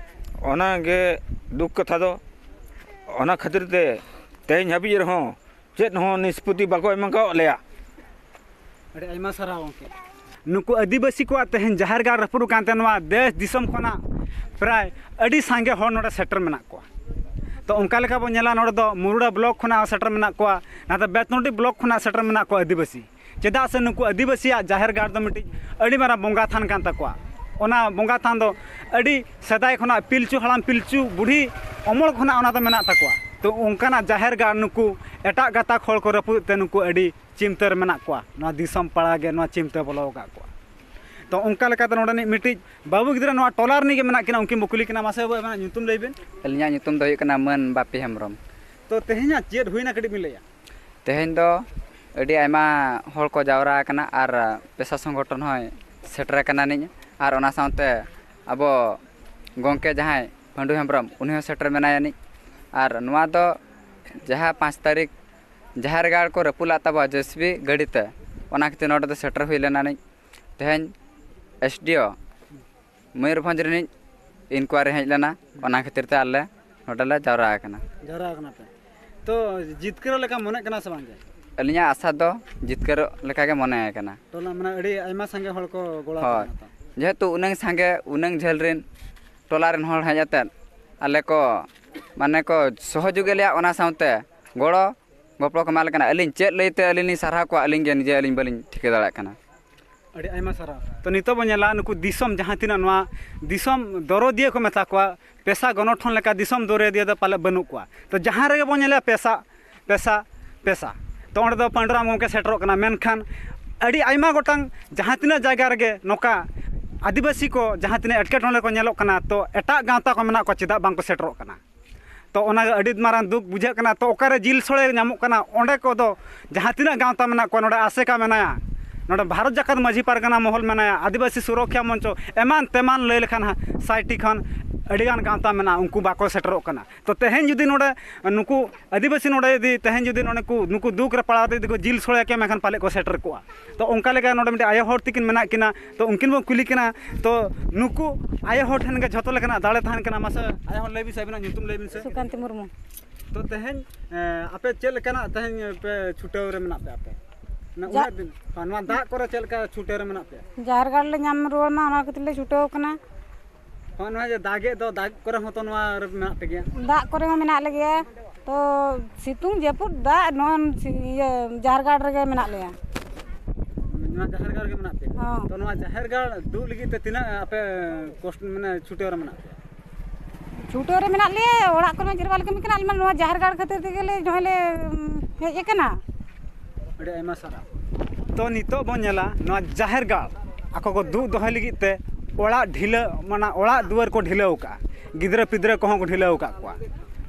ᱚᱱᱟ ᱜᱮ ᱫᱩᱠ ᱠᱟᱛᱷᱟ ᱫᱚ᱾ ᱚᱱᱟ ᱠᱷᱟᱹᱛᱤᱨ ᱛᱮ ᱛᱮᱦᱮᱧ ᱦᱟᱹᱵᱤᱡ ᱨᱮᱦᱚᱸ ᱪᱮᱫ ᱦᱚᱸ ᱱᱤᱥᱯᱚᱛᱤ ᱵᱟᱠᱚ ᱮᱢ ᱟᱠᱟᱫ ᱞᱮᱭᱟ᱾ ᱟᱹᱰᱤ ᱟᱭᱢᱟ ᱥᱟᱨᱦᱟᱣ ᱜᱚᱢᱠᱮ᱾ ᱱᱩᱠᱩ ᱟᱹᱫᱤᱵᱟᱹᱥᱤ ᱠᱚᱣᱟᱜ ᱛᱮᱦᱮᱧ ᱡᱟᱦᱮᱨ ᱜᱟᱲ ᱨᱟᱹᱯᱩᱫ ᱟᱠᱟᱱ ᱛᱮ ᱱᱚᱣᱟ ᱫᱮᱥ ᱫᱤᱥᱚᱢ ᱠᱷᱚᱱᱟᱜ ᱯᱨᱟᱭ ᱟᱹᱰᱤ ᱥᱟᱸᱜᱮ ᱦᱚᱲ ᱱᱚᱰᱮ ᱥᱮᱴᱮᱨ ᱢᱮᱱᱟᱜ ᱠᱚᱣᱟ᱾ ᱛᱚ ᱚᱱᱠᱟ ᱞᱮᱠᱟ ᱵᱚᱱ ᱧᱮᱞᱟ, ᱱᱚᱰᱮ ᱫᱚ ᱢᱩᱨᱩᱰᱟ ᱵᱞᱚᱠ ᱠᱷᱚᱱᱟᱜ ᱦᱚᱸ ᱥᱮᱴᱮᱨ ᱢᱮᱱᱟᱜ ᱠᱚᱣᱟ, ᱱᱟᱛᱮ ᱵᱮᱛᱱᱚᱰᱤ ᱵᱞᱚᱠ ᱠᱷᱚᱱᱟᱜ ᱥᱮᱴᱮᱨ ᱢᱮᱱᱟᱜ ᱠᱚᱣᱟ ᱟᱹᱫᱤᱵᱟᱹᱥᱤ᱾ ᱪᱮᱫᱟᱜ ᱥᱮ ᱱᱩᱠᱩ ᱟᱹᱫᱤᱵᱟᱹᱥᱤᱭᱟᱜ ᱡᱟᱦᱮᱨ ᱜᱟᱲ ᱫᱚ ᱢᱤᱫᱴᱤᱡ ᱟᱹᱰᱤ ᱢᱟᱨᱟᱝ ᱵᱚᱸᱜᱟ ᱛᱷᱟᱱ ᱠᱟᱱ ᱛᱟᱠᱚᱣᱟ᱾ ᱚᱱᱟ ᱵᱚᱸᱜᱟ ᱛᱷᱟᱱ ᱫᱚ ᱟᱹᱰᱤ ᱥᱮᱫᱟᱭ ᱠᱷᱚᱱᱟᱜ ᱯᱤᱞᱪᱩ ᱦᱟᱲᱟᱢ ᱯᱤᱞᱪᱩ ᱵᱩᱲᱦᱤ ᱚᱢᱚᱞ ᱠᱷᱚᱱᱟᱜ ᱚᱱᱟ ᱫᱚ ᱢᱮᱱᱟᱜ ᱛᱟᱠᱚᱣᱟ᱾ ᱛᱚ ᱚᱱᱠᱟᱱᱟᱜ ᱡᱟᱦᱮᱨ ᱜᱟᱲ ᱱᱩᱠᱩ ᱮᱴᱟᱜ ᱜᱟᱛᱟᱠ ᱦᱚᱲ ᱠᱚ ᱨᱟᱹᱯᱩᱫ ᱛᱮ ᱱᱩᱠᱩ ᱟᱹᱰᱤ ᱪᱤᱱᱛᱟᱹ ᱨᱮ ᱢᱮᱱᱟᱜ ᱠᱚᱣᱟ᱾ ᱱᱚᱣᱟ ᱫᱤᱥᱚᱢ ᱯᱟᱲᱟ ᱜᱮ ᱱᱚᱣᱟ ᱪᱤᱱᱛᱟᱹ ᱵᱚᱞᱚ ᱟᱠᱟᱫ ᱠᱚᱣᱟ᱾ ᱛᱚ ᱚᱱᱠᱟ ᱞᱮᱠᱟᱛᱮ ᱱᱚᱰᱮᱱᱤᱡ ᱢᱤᱫᱴᱤᱡ ᱵᱟᱹᱵᱩ ᱜᱤᱫᱽᱨᱟᱹ ᱱᱚᱣᱟ ᱴᱚᱞᱟ ᱨᱤᱱᱤᱡ ᱜᱮ ᱢᱮᱱᱟᱜ ᱠᱤᱱᱟ, ᱩᱱᱠᱤᱱ ᱵᱚ ᱠᱩᱞᱤ ᱠᱤᱱᱟ᱾ ᱢᱟᱥᱮ ᱵᱟᱹᱵᱩ, ᱟᱵᱮᱱᱟᱜ ᱧᱩᱛᱩᱢ ᱞᱟᱹᱭ ᱵᱮᱱ᱾ ᱟᱹᱞᱤᱧᱟᱜ ᱧᱩᱛᱩᱢ ᱫᱚ ᱦᱩᱭᱩᱜ ᱠᱟᱱᱟ ᱢᱟᱹᱱ ᱵᱟᱯᱤ ᱦᱮᱢᱵᱨᱚᱢ᱾ ᱛᱚ ᱛᱮᱦᱮᱧᱟᱜ ᱪᱮᱫ ᱦᱩᱭᱱᱟ, ᱠᱟᱹᱴᱤᱡ ᱵᱤᱱ ᱞᱟᱹᱭᱟ? ᱛᱮᱦᱮᱧ ᱫᱚ ᱟᱹᱰᱤ ᱟᱭᱢᱟ ᱦᱚᱲ ᱠᱚ ᱡᱟᱣᱨᱟ ᱟᱠᱟᱱᱟ ᱟᱨ ᱯᱮᱥᱟ ᱥᱚᱝᱜᱚᱴᱷᱚᱱ ᱦᱚᱸᱭ ᱥᱮᱴᱮᱨ ᱟᱠᱟᱱᱟ ᱱᱤᱡ, ᱟᱨ ᱚᱱᱟ ᱥᱟᱶᱛᱮ ᱟᱵᱚ ᱜᱚᱢᱠᱮ ᱡᱟᱦᱟᱸᱭ ᱯᱟᱺᱰᱩ ᱦᱮᱢᱵᱨᱚᱢ, ᱩᱱᱤ ᱦᱚᱸ ᱥᱮᱴᱮᱨ ᱢᱮᱱᱟᱭᱟ ᱱᱤᱡ᱾ ᱟᱨ ᱱᱚᱣᱟ ᱫᱚ ᱡᱟᱦᱟᱸ ᱯᱟᱸᱪ ᱛᱟᱹᱨᱤᱠᱷ ᱡᱟᱦᱮᱨ ᱜᱟᱲ ᱠᱚ ᱨᱟᱹᱯᱩᱫ ᱞᱟᱜ ᱛᱟᱵᱚᱣᱟ ᱡᱮ ᱥᱤ ᱵᱤ ᱜᱟᱹᱰᱤ ᱛᱮ, ᱚᱱᱟ ᱠᱷᱟᱹᱛᱤᱨ ᱱᱚᱰᱮ ᱫᱚ ᱥᱮᱴᱮᱨ ᱦᱩᱭ ᱞᱮᱱᱟ ᱱᱤᱡ᱾ ᱛᱮᱦᱮᱧ ᱮᱥ ᱰᱤ ᱳ ᱢᱚᱭᱩᱨᱵᱷᱚᱸᱡᱽ ᱨᱤᱱᱤᱡ ᱤᱱᱠᱩᱣᱟᱨᱤ ᱦᱮᱡ ᱞᱮᱱᱟ, ᱚᱱᱟ ᱠᱷᱟᱹᱛᱤᱨ ᱛᱮ ᱟᱞᱮ ᱱᱚᱰᱮ ᱞᱮ ᱡᱟᱣᱨᱟ ᱟᱠᱟᱱᱟ᱾ ᱡᱟᱣᱨᱟ ᱟᱠᱟᱱᱟ ᱯᱮ, ᱛᱚ ᱡᱤᱛᱠᱟᱹᱨᱚᱜ ᱞᱮᱠᱟ ᱢᱚᱱᱮᱜ ᱠᱟᱱᱟ ᱥᱮ ᱵᱟᱝ ᱜᱮ? ᱟᱹᱞᱤᱧᱟᱜ ᱟᱥᱟ ᱫᱚ ᱡᱤᱛᱠᱟᱹᱨᱚᱜ ᱞᱮᱠᱟ ᱜᱮ ᱢᱚᱱᱮ ᱟᱠᱟᱱᱟ᱾ ᱴᱚᱞᱟ ᱢᱟᱱᱮ ᱟᱹᱰᱤ ᱟᱭᱢᱟ ᱥᱟᱸᱜᱮ ᱦᱚᱲ ᱠᱚ ᱜᱚᱲᱚ ᱦᱳᱭ᱾ ᱟᱠᱟᱫ ᱵᱚᱱᱟ ᱛᱚ᱾ ᱡᱮᱦᱮᱛᱩ ᱩᱱᱟᱹᱝ ᱥᱟᱸᱜᱮ, ᱩᱱᱟᱹᱝ ᱡᱷᱟᱹᱞ ᱨᱮᱱ ᱴᱚᱞᱟ ᱨᱮᱱ ᱦᱚᱲ ᱦᱮᱡ ᱟᱛᱮᱫ ᱟᱞᱮ ᱠᱚ, ᱢᱟᱱᱮ ᱠᱚ ᱥᱚᱦᱚᱡᱳᱜᱤ ᱞᱮᱭᱟ, ᱚᱱᱟ ᱥᱟᱶᱛᱮ ᱜᱚᱲᱚ ᱜᱚᱯᱚᱲᱚ ᱠᱚ ᱮᱢᱟ ᱞᱮ ᱠᱟᱱᱟ᱾ ᱟᱹᱞᱤᱧ ᱪᱮᱫ ᱞᱟᱹᱭᱛᱮ ᱟᱹᱞᱤᱧ ᱞᱤᱧ ᱥᱟᱨᱦᱟᱣ ᱠᱚᱣᱟ, ᱟᱹᱞᱤᱧ ᱜᱮ ᱱᱤᱡᱮ ᱟᱹᱞᱤᱧ ᱵᱟᱹᱞᱤᱧ ᱴᱷᱤᱠᱟᱹ ᱫᱟᱲᱮᱭᱟᱜ ᱠᱟᱱᱟ᱾ ᱟᱹᱰᱤ ᱟᱭᱢᱟ ᱥᱟᱨᱦᱟᱣ᱾ ᱛᱚ ᱱᱤᱛᱚᱜ ᱵᱚᱱ ᱧᱮᱞᱟ, ᱱᱩᱠᱩ ᱫᱤᱥᱚᱢ, ᱡᱟᱦᱟᱸ ᱛᱤᱱᱟᱹᱜ ᱱᱚᱣᱟ ᱫᱤᱥᱚᱢ ᱫᱚᱨᱚᱫᱤᱭᱟᱹ ᱠᱚ ᱢᱮᱛᱟ ᱠᱚᱣᱟ, ᱯᱮᱥᱟ ᱜᱚᱱᱚᱴᱷᱚᱱ ᱞᱮᱠᱟ ᱫᱤᱥᱚᱢ ᱫᱚᱨᱚᱫᱤᱭᱟᱹ ᱫᱚ ᱯᱟᱞᱮ ᱵᱟᱹᱱᱩᱜ ᱠᱚᱣᱟ᱾ ᱛᱚ ᱡᱟᱦᱟᱸ ᱨᱮᱜᱮ ᱵᱚᱱ ᱧᱮᱞᱟ ᱯᱮᱥᱟ, ᱯᱮᱥᱟ, ᱯᱮᱥᱟ, ᱛᱚ ᱚᱸᱰᱮ ᱫᱚ ᱯᱟᱹᱱᱰᱩᱨᱟᱢ ᱜᱚᱢᱠᱮ ᱥᱮᱴᱮᱨᱚᱜ ᱠᱟᱱᱟ᱾ ᱢᱮᱱᱠᱷᱟᱱ ᱟᱹᱰᱤ ᱟᱭᱢᱟ ᱜᱚᱴᱟᱝ ᱡᱟᱦᱟᱸ ᱛᱤᱱᱟᱹᱜ ᱡᱟᱭᱜᱟ ᱨᱮᱜᱮ ᱱᱚᱝᱠᱟ ᱟᱹᱫᱤᱵᱟᱹᱥᱤ ᱠᱚ ᱡᱟᱦᱟᱸ ᱛᱤᱱᱟᱹᱜ ᱮᱴᱠᱮᱴᱚᱬᱮ ᱠᱚ ᱧᱮᱞᱚᱜ ᱠᱟᱱᱟ, ᱛᱚ ᱮᱴᱟᱜ ᱜᱟᱶᱛᱟ ᱠᱚ ᱢᱮᱱᱟᱜ ᱠᱚᱣᱟ, ᱪᱮᱫᱟᱜ ᱵᱟᱝ ᱠᱚ ᱥᱮᱴᱮᱨᱚᱜ ᱠᱟᱱᱟ? ᱛᱚ ᱚᱱᱟ ᱟᱹᱰᱤ ᱢᱟᱨᱟᱝ ᱫᱩᱠ ᱵᱩᱡᱷᱟᱹᱜ ᱠᱟᱱᱟ᱾ ᱛᱚ ᱚᱠᱟᱨᱮ ᱡᱤᱞ ᱥᱳᱲᱮ ᱧᱟᱢᱚᱜ ᱠᱟᱱᱟ, ᱚᱸᱰᱮ ᱠᱚᱫᱚ ᱡᱟᱦᱟᱸ ᱛᱤᱱᱟᱹᱜ ᱜᱟᱶᱛᱟ ᱢᱮᱱᱟᱜ ᱠᱚᱣᱟ, ᱱᱚᱰᱮ ᱟᱥᱮᱠᱟ ᱢᱮᱱᱟᱭᱟ, ᱱᱚᱰᱮ ᱵᱷᱟᱨᱚᱛ ᱡᱟᱠᱟᱛ ᱢᱟᱹᱡᱷᱤ ᱯᱟᱨᱜᱟᱱᱟ ᱢᱚᱦᱚᱞ ᱢᱮᱱᱟᱭᱟ, ᱟᱹᱫᱤᱵᱟᱹᱥᱤ ᱥᱩᱨᱚᱠᱠᱷᱟ ᱢᱚᱧᱪᱚ, ᱮᱢᱟᱱ ᱛᱮᱢᱟᱱ ᱞᱟᱹᱭ ᱞᱮᱠᱷᱟᱱ ᱦᱟᱸᱜ ᱥᱟᱭᱴᱤ ᱠᱷᱚᱱ ᱟᱹᱰᱤᱜᱟᱱ ᱜᱟᱶᱛᱟ ᱢᱮᱱᱟᱜᱼᱟ, ᱩᱱᱠᱩ ᱵᱟᱠᱚ ᱥᱮᱴᱮᱨᱚᱜ ᱠᱟᱱᱟ᱾ ᱛᱚ ᱛᱮᱦᱮᱧ ᱡᱩᱫᱤ ᱱᱚᱰᱮ ᱱᱩᱠᱩ ᱟᱹᱫᱤᱵᱟᱹᱥᱤ ᱱᱚᱰᱮ ᱡᱩᱫᱤ ᱛᱮᱦᱮᱧ ᱡᱩᱫᱤ ᱱᱚᱰᱮ ᱠᱚ, ᱱᱩᱠᱩ ᱫᱩᱠ ᱨᱮ ᱯᱟᱲᱟᱣ ᱠᱟᱛᱮ ᱡᱩᱫᱤ ᱠᱚ ᱡᱤᱞ ᱥᱳᱲᱮ ᱠᱮᱭᱟ, ᱢᱮᱱᱠᱷᱟᱱ ᱯᱟᱞᱮᱫ ᱠᱚ ᱥᱮᱴᱮᱨ ᱠᱚᱜᱼᱟ᱾ ᱛᱚ ᱚᱱᱠᱟ ᱞᱮᱠᱟ ᱱᱚᱰᱮ ᱢᱤᱫᱴᱮᱱ ᱟᱭᱳ ᱦᱚᱲ ᱛᱤᱠᱤᱱ ᱢᱮᱱᱟᱜ ᱠᱤᱱᱟ, ᱛᱚ ᱩᱱᱠᱤᱱ ᱵᱚᱱ ᱠᱩᱞᱤ ᱠᱤᱱᱟ᱾ ᱛᱚ ᱱᱩᱠᱩ ᱟᱭᱳ ᱦᱚᱲ ᱴᱷᱮᱱ ᱜᱮ ᱡᱷᱚᱛᱚ ᱞᱮᱠᱟᱱᱟᱜ ᱫᱟᱲᱮ ᱛᱟᱦᱮᱱ ᱠᱟᱱᱟ᱾ ᱢᱟᱥᱮ ᱟᱭᱳ ᱦᱚᱲ, ᱞᱟᱹᱭ ᱵᱤᱱ ᱥᱮ, ᱟᱹᱵᱤᱱᱟᱜ ᱧᱩᱛᱩᱢ ᱞᱟᱹᱭ ᱵᱤᱱ ᱥᱮ᱾ ᱥᱩᱠᱟᱱᱛᱤ ᱢᱩᱨᱢᱩ᱾ ᱛᱚ ᱛᱮᱦᱮᱧ, ᱮ, ᱟᱯᱮ ᱪᱮᱫ ᱞᱮᱠᱟᱱᱟᱜ ᱛᱮᱦᱮᱧ ᱯᱮ ᱪᱷᱩᱴᱟᱹᱣ ᱨᱮ ᱢᱮᱱᱟᱜ ᱯᱮᱭᱟ ᱟᱯᱮ? ᱢᱟᱱᱮ ᱡᱟ- ᱩᱱᱟᱹᱜ ᱫᱤᱱ, ᱱᱚᱣᱟ ᱫᱟᱜ ᱠᱚᱨᱮ ᱪᱮᱫ ᱞᱮᱠᱟ ᱪᱷᱩᱴᱟᱹᱣ ᱨᱮ ᱢᱮᱱᱟᱜ ᱯᱮᱭᱟ? ᱡᱟᱦᱮᱨ ᱜᱟᱲ ᱞᱮ ᱧᱟᱢ ᱨᱩᱣᱟᱹᱲ ᱢᱟ, ᱚᱱᱟ ᱠᱷᱟᱹᱛᱤᱨ ᱞᱮ ᱪᱷᱩᱴᱟᱹᱣ ᱠᱟᱱᱟ᱾ ᱦᱚᱸ, ᱱᱚᱣᱟ ᱡᱮ ᱫᱟᱜᱮᱫ ᱫᱚ, ᱫᱟᱜ ᱠᱚᱨᱮ ᱦᱚᱸ ᱛᱚ ᱱᱚᱣᱟ ᱨᱮ ᱢᱮᱱᱟᱜ ᱯᱮ ᱜᱮᱭᱟ? ᱫᱟᱜ ᱠᱚᱨᱮ ᱦᱚᱸ ᱢᱮᱱᱟᱜ ᱞᱮᱜᱮᱭᱟ᱾ ᱛᱚ ᱥᱤᱛᱩᱝ ᱡᱟᱹᱯᱩᱫ ᱫᱟᱜ ᱱᱚᱣᱟ ᱥᱤ-, ᱤᱭᱟᱹ ᱡᱟᱦᱮᱨ ᱜᱟᱲ ᱨᱮᱜᱮ ᱢᱮᱱᱟᱜ ᱞᱮᱭᱟ᱾ ᱱᱚᱣᱟ ᱡᱟᱦᱮᱨ ᱜᱟᱲ ᱨᱮᱜᱮ ᱢᱮᱱᱟᱜ ᱯᱮᱭᱟ? ᱦᱚᱸ᱾ ᱛᱚ ᱱᱚᱣᱟ ᱡᱟᱦᱮᱨ ᱜᱟᱲ ᱫᱩᱜ ᱞᱟᱹᱜᱤᱫ ᱛᱮ ᱛᱤᱱᱟᱹᱜ ᱟᱯᱮ ᱠᱚᱥᱴ-, ᱢᱟᱱᱮ ᱪᱷᱩᱴᱟᱹᱣ ᱨᱮ ᱢᱮᱱᱟᱜ ᱯᱮᱭᱟ? ᱪᱷᱩᱴᱟᱹᱣ ᱨᱮ ᱢᱮᱱᱟᱜ ᱞᱮᱭᱟ, ᱚᱲᱟᱜ ᱠᱚᱨᱮ ᱪᱮᱫ ᱦᱚᱸ ᱵᱟᱞᱮ ᱠᱟᱹᱢᱤ ᱠᱟᱱᱟ, ᱟᱞᱮ ᱢᱟ ᱱᱚᱣᱟ ᱡᱟᱦᱮᱨ ᱜᱟᱲ ᱠᱷᱟᱹᱛᱤᱨ ᱛᱮᱜᱮ ᱞᱮ ᱱᱚᱜᱼᱚᱭ ᱞᱮ, ᱩᱢ, ᱦᱮᱡ ᱟᱠᱟᱱᱟ᱾ ᱟᱹᱰᱤ ᱟᱭᱢᱟ ᱥᱟᱨᱦᱟᱣ᱾ ᱛᱚ ᱱᱤᱛᱚᱜ ᱵᱚᱱ ᱧᱮᱞᱟ ᱱᱚᱣᱟ ᱡᱟᱦᱮᱨ ᱜᱟᱲ ᱟᱠᱚ ᱠᱚ ᱫᱩᱜ ᱫᱚᱦᱚᱭ ᱞᱟᱹᱜᱤᱫ ᱛᱮ ᱚᱲᱟᱜ ᱰᱷᱤᱞᱟᱹ, ᱢᱟᱱᱮ ᱚᱲᱟᱜ ᱫᱩᱣᱟᱹᱨ ᱠᱚ ᱰᱷᱤᱞᱟᱹᱣ ᱟᱠᱟᱫᱼᱟ, ᱜᱤᱫᱽᱨᱟᱹ ᱯᱤᱫᱽᱨᱟᱹ ᱠᱚᱦᱚᱸ ᱠᱚ ᱰᱷᱤᱞᱟᱹᱣ ᱟᱠᱟᱫ ᱠᱚᱣᱟ᱾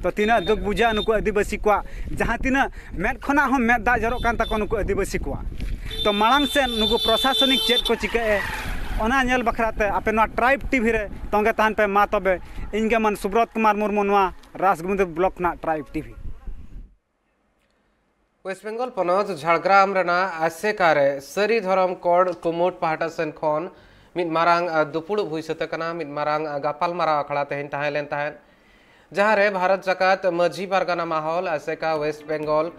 ᱛᱚ ᱛᱤᱱᱟᱹᱜ ᱫᱩᱠ ᱵᱩᱡᱷᱟᱹᱜᱼᱟ ᱱᱩᱠᱩ ᱟᱹᱫᱤᱵᱟᱹᱥᱤ ᱠᱚᱣᱟᱜ, ᱡᱟᱦᱟᱸ ᱛᱤᱱᱟᱹᱜ ᱢᱮᱫ ᱠᱷᱚᱱᱟᱜ ᱦᱚᱸ ᱢᱮᱫ ᱫᱟᱜ ᱡᱚᱨᱚᱜ ᱠᱟᱱ ᱛᱟᱠᱚᱣᱟ ᱱᱩᱠᱩ ᱟᱹᱫᱤᱵᱟᱹᱥᱤ ᱠᱚᱣᱟᱜ᱾ ᱛᱚ ᱢᱟᱲᱟᱝ ᱥᱮᱫ ᱱᱩᱠᱩ ᱯᱨᱚᱥᱟᱥᱚᱱᱤᱠ ᱪᱮᱫ ᱠᱚ ᱪᱤᱠᱟᱹᱭᱮᱫ, ᱚᱱᱟ ᱧᱮᱞ ᱵᱟᱠᱷᱨᱟ ᱛᱮ ᱟᱯᱮ ᱱᱚᱣᱟ ᱴᱨᱟᱭᱤᱵᱽ ᱴᱤᱵᱷᱤ ᱨᱮ ᱛᱚᱸᱜᱮ ᱛᱟᱦᱮᱱ ᱯᱮ᱾ ᱢᱟ ᱛᱚᱵᱮ, ᱤᱧ ᱜᱮ ᱢᱟᱱ ᱥᱩᱵᱨᱚᱛ ᱠᱩᱢᱟᱨ ᱢᱩᱨᱢᱩ, ᱱᱚᱣᱟ ᱨᱟᱥᱜᱳᱵᱤᱱᱫ ᱵᱞᱚᱠ ᱠᱷᱚᱱᱟᱜ ᱴᱨᱟᱭᱤᱵᱽ ᱴᱤᱵᱷᱤ᱾ ᱳᱭᱮᱥᱴ ᱵᱮᱝᱜᱚᱞ ᱯᱚᱱᱚᱛ ᱡᱷᱟᱲᱜᱨᱟᱢ ᱨᱮᱱᱟᱜ ᱟᱥᱮᱠᱟ ᱨᱮ ᱥᱟᱹᱨᱤ ᱫᱷᱚᱨᱚᱢ ᱠᱳᱰ ᱠᱩᱢᱩᱴ ᱯᱟᱦᱴᱟ ᱥᱮᱱ ᱠᱷᱚᱱ ᱢᱤᱫ ᱢᱟᱨᱟᱝ, ᱟ, ᱫᱩᱯᱩᱲᱩᱵ ᱦᱩᱭ ᱥᱟᱹᱛ ᱟᱠᱟᱱᱟ᱾ ᱢᱤᱫ ᱢᱟᱨᱟᱝ, ᱟ, ᱜᱟᱯᱟᱞᱢᱟᱨᱟᱣ ᱟᱠᱷᱲᱟ ᱛᱮᱦᱮᱧ ᱛᱟᱦᱮᱸ ᱞᱮᱱ ᱛᱟᱦᱮᱸᱫ, ᱡᱟᱦᱟᱸ ᱨᱮ ᱵᱷᱟᱨᱚᱛ ᱡᱟᱠᱟᱛ ᱢᱟᱹᱡᱷᱤ ᱯᱟᱨᱜᱟᱱᱟ ᱢᱟᱦᱚᱞ, ᱟᱥᱮᱠᱟ ᱳᱭᱮᱥᱴ ᱵᱮᱝᱜᱚᱞ,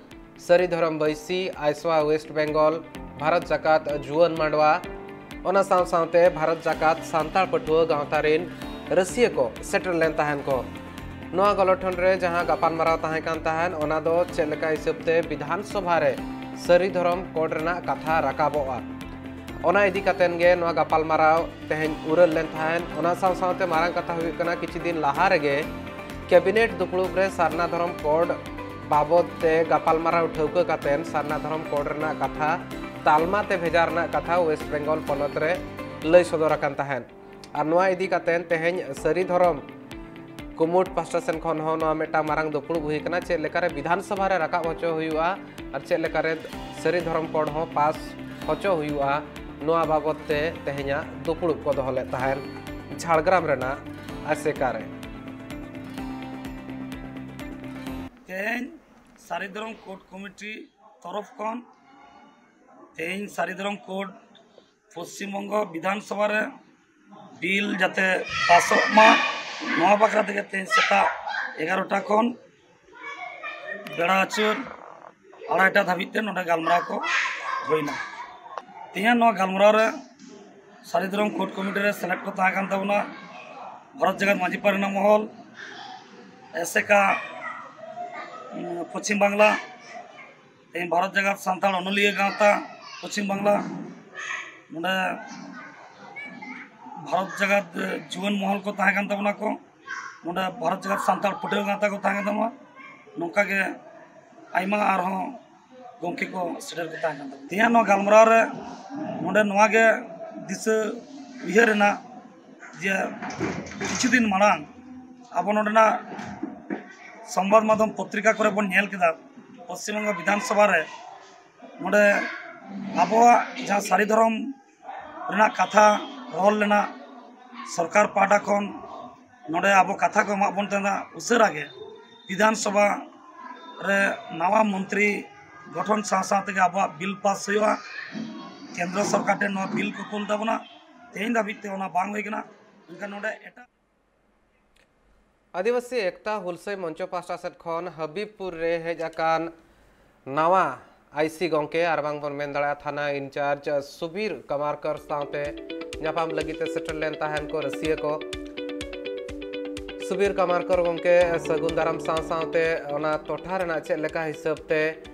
ᱥᱟᱹᱨᱤ ᱫᱷᱚᱨᱚᱢ ᱵᱟᱹᱭᱥᱤ, ᱟᱭᱥᱣᱟ ᱳᱭᱮᱥᱴ ᱵᱮᱝᱜᱚᱞ, ᱵᱷᱟᱨᱚᱛ ᱡᱟᱠᱟᱛ ᱡᱩᱣᱟᱹᱱ ᱢᱟᱰᱣᱟ, ᱚᱱᱟ ᱥᱟᱶ ᱥᱟᱶᱛᱮ ᱵᱷᱟᱨᱚᱛ ᱡᱟᱠᱟᱛ ᱥᱟᱱᱛᱟᱲ ᱯᱟᱹᱴᱷᱩᱣᱟᱹ ᱜᱟᱶᱛᱟ ᱨᱤᱱ ᱨᱟᱹᱥᱤᱭᱟᱹ ᱠᱚ ᱥᱮᱴᱮᱨ ᱞᱮᱱ ᱛᱟᱦᱮᱸᱱ ᱠᱚ᱾ ᱱᱚᱣᱟ ᱜᱚᱞᱚᱴᱷᱚᱱ ᱨᱮ ᱡᱟᱦᱟᱸ ᱜᱟᱯᱟᱞᱢᱟᱨᱟᱣ ᱛᱟᱦᱮᱸ ᱠᱟᱱ ᱛᱟᱦᱮᱸᱱ, ᱚᱱᱟ ᱫᱚ ᱪᱮᱫ ᱞᱮᱠᱟ ᱦᱤᱥᱟᱹᱵ ᱛᱮ ᱵᱤᱫᱷᱟᱱ ᱥᱚᱵᱷᱟ ᱨᱮ ᱥᱟᱹᱨᱤ ᱫᱷᱚᱨᱚᱢ ᱠᱳᱰ ᱨᱮᱱᱟᱜ ᱠᱟᱛᱷᱟ ᱨᱟᱠᱟᱵᱚᱜᱼᱟ, ᱚᱱᱟ ᱤᱫᱤ ᱠᱟᱛᱮᱱ ᱜᱮ ᱱᱚᱣᱟ ᱜᱟᱯᱟᱞᱢᱟᱨᱟᱣ ᱛᱮᱦᱮᱧ ᱩᱨᱟᱹᱞ ᱞᱮᱱ ᱛᱟᱦᱮᱸᱱ᱾ ᱚᱱᱟ ᱥᱟᱶ ᱥᱟᱶᱛᱮ ᱢᱟᱨᱟᱝ ᱠᱟᱛᱷᱟ ᱦᱩᱭᱩᱜ ᱠᱟᱱᱟ, ᱠᱤᱪᱷᱩ ᱫᱤᱱ ᱞᱟᱦᱟ ᱨᱮᱜᱮ ᱠᱮᱵᱤᱱᱮᱴ ᱫᱩᱯᱲᱩᱵ ᱨᱮ ᱥᱟᱨᱱᱟ ᱫᱷᱚᱨᱚᱢ ᱠᱳᱰ ᱵᱟᱵᱚᱫ ᱛᱮ ᱜᱟᱯᱟᱞᱢᱟᱨᱟᱣ ᱴᱷᱟᱹᱣᱠᱟᱹ ᱠᱟᱛᱮᱱ ᱥᱟᱨᱱᱟ ᱫᱷᱚᱨᱚᱢ ᱠᱳᱰ ᱨᱮᱱᱟᱜ ᱠᱟᱛᱷᱟ ᱛᱟᱞᱢᱟ ᱛᱮ ᱵᱷᱮᱡᱟ ᱨᱮᱱᱟᱜ ᱠᱟᱛᱷᱟ ᱳᱭᱮᱥᱴ ᱵᱮᱝᱜᱚᱞ ᱯᱚᱱᱚᱛ ᱨᱮ ᱞᱟᱹᱭ ᱥᱚᱫᱚᱨ ᱟᱠᱟᱱ ᱛᱟᱦᱮᱸᱱ᱾ ᱟᱨ ᱱᱚᱣᱟ ᱤᱫᱤ ᱠᱟᱛᱮᱱ ᱛᱮᱦᱮᱧ ᱥᱟᱹᱨᱤ ᱫᱷᱚᱨᱚᱢ ᱠᱩᱢᱩᱴ ᱯᱟᱦᱴᱟ ᱥᱮᱱ ᱠᱷᱚᱱ ᱦᱚᱸ ᱱᱚᱣᱟ ᱢᱤᱫᱴᱟᱝ ᱢᱟᱨᱟᱝ ᱫᱩᱯᱲᱩᱵ ᱦᱩᱭ ᱟᱠᱟᱱᱟ, ᱪᱮᱫ ᱞᱮᱠᱟᱨᱮ ᱵᱤᱫᱷᱟᱱ ᱥᱚᱵᱷᱟ ᱨᱮ ᱨᱟᱠᱟᱵ ᱦᱚᱪᱚ ᱦᱩᱭᱩᱜᱼᱟ ᱟᱨ ᱪᱮᱫ ᱞᱮᱠᱟᱨᱮ ᱥᱟᱹᱨᱤ ᱫᱷᱚᱨᱚᱢ ᱠᱳᱰ ᱦᱚᱸ ᱯᱟᱥ ᱦᱚᱪᱚ ᱦᱩᱭᱩᱜᱼᱟ, ᱱᱚᱣᱟ ᱵᱟᱵᱚᱫ ᱛᱮ ᱛᱮᱦᱮᱧᱟᱜ ᱫᱩᱯᱲᱩᱵ ᱠᱚ ᱫᱚᱦᱚ ᱞᱮᱫ ᱛᱟᱦᱮᱸᱱ ᱡᱷᱟᱲᱜᱨᱟᱢ ᱨᱮᱱᱟᱜ ᱟᱥᱮᱠᱟ ᱨᱮ᱾ ᱛᱮᱦᱮᱧ ᱥᱟᱹᱨᱤ ᱫᱷᱚᱨᱚᱢ ᱠᱳᱰ ᱠᱚᱢᱤᱴᱤ ᱛᱚᱨᱚᱯ ᱠᱷᱚᱱ ᱛᱮᱦᱮᱧ ᱥᱟᱹᱨᱤ ᱫᱷᱚᱨᱚᱢ ᱠᱳᱰ ᱯᱚᱥᱪᱤᱢ ᱵᱚᱝᱜᱚ ᱵᱤᱫᱷᱟᱱ ᱥᱚᱵᱷᱟ ᱨᱮ ᱵᱤᱞ ᱡᱟᱛᱮ ᱯᱟᱥᱚᱜ ᱢᱟ, ᱱᱚᱣᱟ ᱵᱟᱠᱷᱨᱟ ᱛᱮᱜᱮ ᱛᱮᱦᱮᱧ ᱥᱮᱛᱟᱜ ᱮᱜᱟᱨᱚᱴᱟ ᱠᱷᱚᱱ ᱵᱮᱲᱟ ᱟᱹᱪᱩᱨ ᱟᱲᱟᱭᱴᱟ ᱫᱷᱟᱹᱵᱤᱡ ᱛᱮ ᱱᱚᱰᱮ ᱜᱟᱞᱢᱟᱨᱟᱣ ᱠᱚ ᱦᱩᱭᱱᱟ᱾ ᱛᱮᱦᱮᱧ ᱱᱚᱣᱟ ᱜᱟᱞᱢᱟᱨᱟᱣ ᱨᱮ ᱥᱟᱹᱨᱤ ᱫᱷᱚᱨᱚᱢ ᱠᱳᱰ ᱠᱚᱢᱤᱴᱤ ᱨᱮ ᱥᱮᱞᱮᱫ ᱠᱚ ᱛᱟᱦᱮᱸ ᱠᱟᱱ ᱛᱟᱵᱚᱱᱟ ᱵᱷᱟᱨᱚᱛ ᱡᱟᱠᱟᱛ ᱢᱟᱹᱡᱷᱤ ᱯᱟᱨᱜᱟᱱᱟ ᱢᱚᱦᱚᱞ, ᱮᱥᱮᱠᱟ, ᱩᱸ, ᱯᱚᱪᱷᱤᱢ ᱵᱟᱝᱞᱟ, ᱛᱮᱦᱮᱧ ᱵᱷᱟᱨᱚᱛ ᱡᱟᱠᱟᱛ ᱥᱟᱱᱛᱟᱲ ᱚᱱᱚᱞᱤᱭᱟᱹ ᱜᱟᱶᱛᱟ ᱯᱚᱪᱷᱤᱢ ᱵᱟᱝᱞᱟ, ᱱᱚᱰᱮ ᱵᱷᱟᱨᱚᱛ ᱡᱟᱠᱟᱛ ᱡᱩᱣᱟᱹᱱ ᱢᱚᱦᱚᱞ ᱠᱚ ᱛᱟᱦᱮᱸ ᱠᱟᱱ ᱛᱟᱵᱚᱱᱟ ᱠᱚ, ᱱᱚᱰᱮ ᱵᱷᱟᱨᱚᱛ ᱡᱟᱠᱟᱛ ᱥᱟᱱᱛᱟᱲ ᱯᱟᱹᱴᱷᱩᱣᱟᱹ ᱜᱟᱶᱛᱟ ᱠᱚ ᱛᱟᱦᱮᱸ ᱠᱟᱱ ᱛᱟᱵᱚᱱᱟ, ᱱᱚᱝᱠᱟ ᱜᱮ ᱟᱭᱢᱟ ᱟᱨᱦᱚᱸ ᱜᱚᱢᱠᱮ ᱠᱚ ᱥᱮᱴᱮᱨ ᱠᱚ ᱛᱟᱦᱮᱸ ᱠᱟᱱ ᱛᱟᱵᱚᱱᱟ᱾ ᱛᱮᱦᱮᱧᱟᱜ ᱱᱚᱣᱟ ᱜᱟᱞᱢᱟᱨᱟᱣ ᱨᱮ ᱱᱚᱰᱮ ᱱᱚᱣᱟ ᱜᱮ ᱫᱤᱥᱟᱹ ᱩᱭᱦᱟᱹᱨ ᱨᱮᱱᱟᱜ ᱡᱮ ᱠᱤᱪᱷᱩ ᱫᱤᱱ ᱢᱟᱲᱟᱝ ᱟᱵᱚ ᱱᱚᱰᱮᱱᱟᱜ ᱥᱚᱢᱵᱟᱫ ᱢᱟᱫᱽᱫᱷᱚᱢ ᱯᱚᱛᱨᱤᱠᱟ ᱠᱚᱨᱮ ᱵᱚᱱ ᱧᱮᱞ ᱠᱮᱫᱟ, ᱯᱚᱥᱪᱤᱢ ᱵᱚᱝᱜᱚ ᱵᱤᱫᱷᱟᱱ ᱥᱚᱵᱷᱟ ᱨᱮ ᱱᱚᱰᱮ ᱟᱵᱚᱣᱟᱜ ᱡᱟᱦᱟᱸ ᱥᱟᱹᱨᱤ ᱫᱷᱚᱨᱚᱢ ᱨᱮᱱᱟᱜ ᱠᱟᱛᱷᱟ ᱨᱚᱲ ᱞᱮᱱᱟ, ᱥᱚᱨᱠᱟᱨ ᱯᱟᱦᱴᱟ ᱠᱷᱚᱱ ᱱᱚᱰᱮ ᱟᱵᱚ ᱠᱟᱛᱷᱟ ᱠᱚ ᱮᱢᱟᱜ ᱵᱚᱱ ᱛᱟᱦᱮᱱᱟ᱾ ᱩᱥᱟᱹᱨᱟ ᱜᱮ ᱵᱤᱫᱷᱟᱱ ᱥᱚᱵᱷᱟ ᱨᱮ ᱱᱟᱣᱟ ᱢᱚᱱᱛᱨᱤ ᱜᱚᱴᱷᱚᱱ ᱥᱟᱶ ᱥᱟᱶ ᱛᱮᱜᱮ ᱟᱵᱚᱣᱟᱜ ᱵᱤᱞ ᱯᱟᱥ ᱦᱩᱭᱩᱜᱼᱟ᱾ ᱠᱮᱱᱫᱨᱚ ᱥᱚᱨᱠᱟᱨ ᱴᱷᱮᱱ ᱱᱚᱣᱟ ᱵᱤᱞ ᱠᱚ ᱠᱩᱞ ᱛᱟᱵᱚᱱᱟ᱾ ᱛᱮᱦᱮᱧ ᱫᱷᱟᱹᱵᱤᱡ ᱛᱮ ᱚᱱᱟ ᱵᱟᱝ ᱦᱩᱭ ᱠᱟᱱᱟ᱾ ᱢᱮᱱᱠᱷᱟᱱ ᱱᱚᱰᱮ ᱮᱴᱟᱜ ᱟᱹᱫᱤᱵᱟᱹᱥᱤ ᱮᱠᱛᱟ ᱦᱩᱞᱥᱟᱹᱭ ᱢᱚᱧᱪᱚ ᱯᱟᱦᱴᱟ ᱥᱮᱫ ᱠᱷᱚᱱ ᱦᱟᱵᱤᱵᱽᱯᱩᱨ ᱨᱮ ᱦᱮᱡ ᱟᱠᱟᱱ ᱱᱟᱣᱟ ᱟᱭᱥᱤ ᱜᱚᱢᱠᱮ ᱟᱨ ᱵᱟᱝ ᱵᱚᱱ ᱢᱮᱱ ᱫᱟᱲᱮᱭᱟᱜᱼᱟ ᱛᱷᱟᱱᱟ ᱤᱱᱪᱟᱨᱡᱽ ᱥᱩᱵᱤᱨ ᱠᱟᱢᱟᱨᱠᱚᱨ ᱥᱟᱶᱛᱮ ᱧᱟᱯᱟᱢ ᱞᱟᱹᱜᱤᱫ ᱛᱮ ᱥᱮᱴᱮᱨ ᱞᱮᱱ ᱛᱟᱦᱮᱱ ᱠᱚ ᱨᱟᱹᱥᱤᱭᱟᱹ ᱠᱚ᱾ ᱥᱩᱵᱤᱨ ᱠᱟᱢᱟᱨᱠᱚᱨ ᱜᱚᱢᱠᱮ ᱥᱟᱹᱜᱩᱱ ᱫᱟᱨᱟᱢ ᱥᱟᱶ ᱥᱟᱶᱛᱮ ᱚᱱᱟ ᱴᱚᱴᱷᱟ ᱨᱮᱱᱟᱜ ᱪᱮᱫ ᱞᱮᱠᱟ ᱦᱤᱥᱟᱹᱵ ᱛᱮ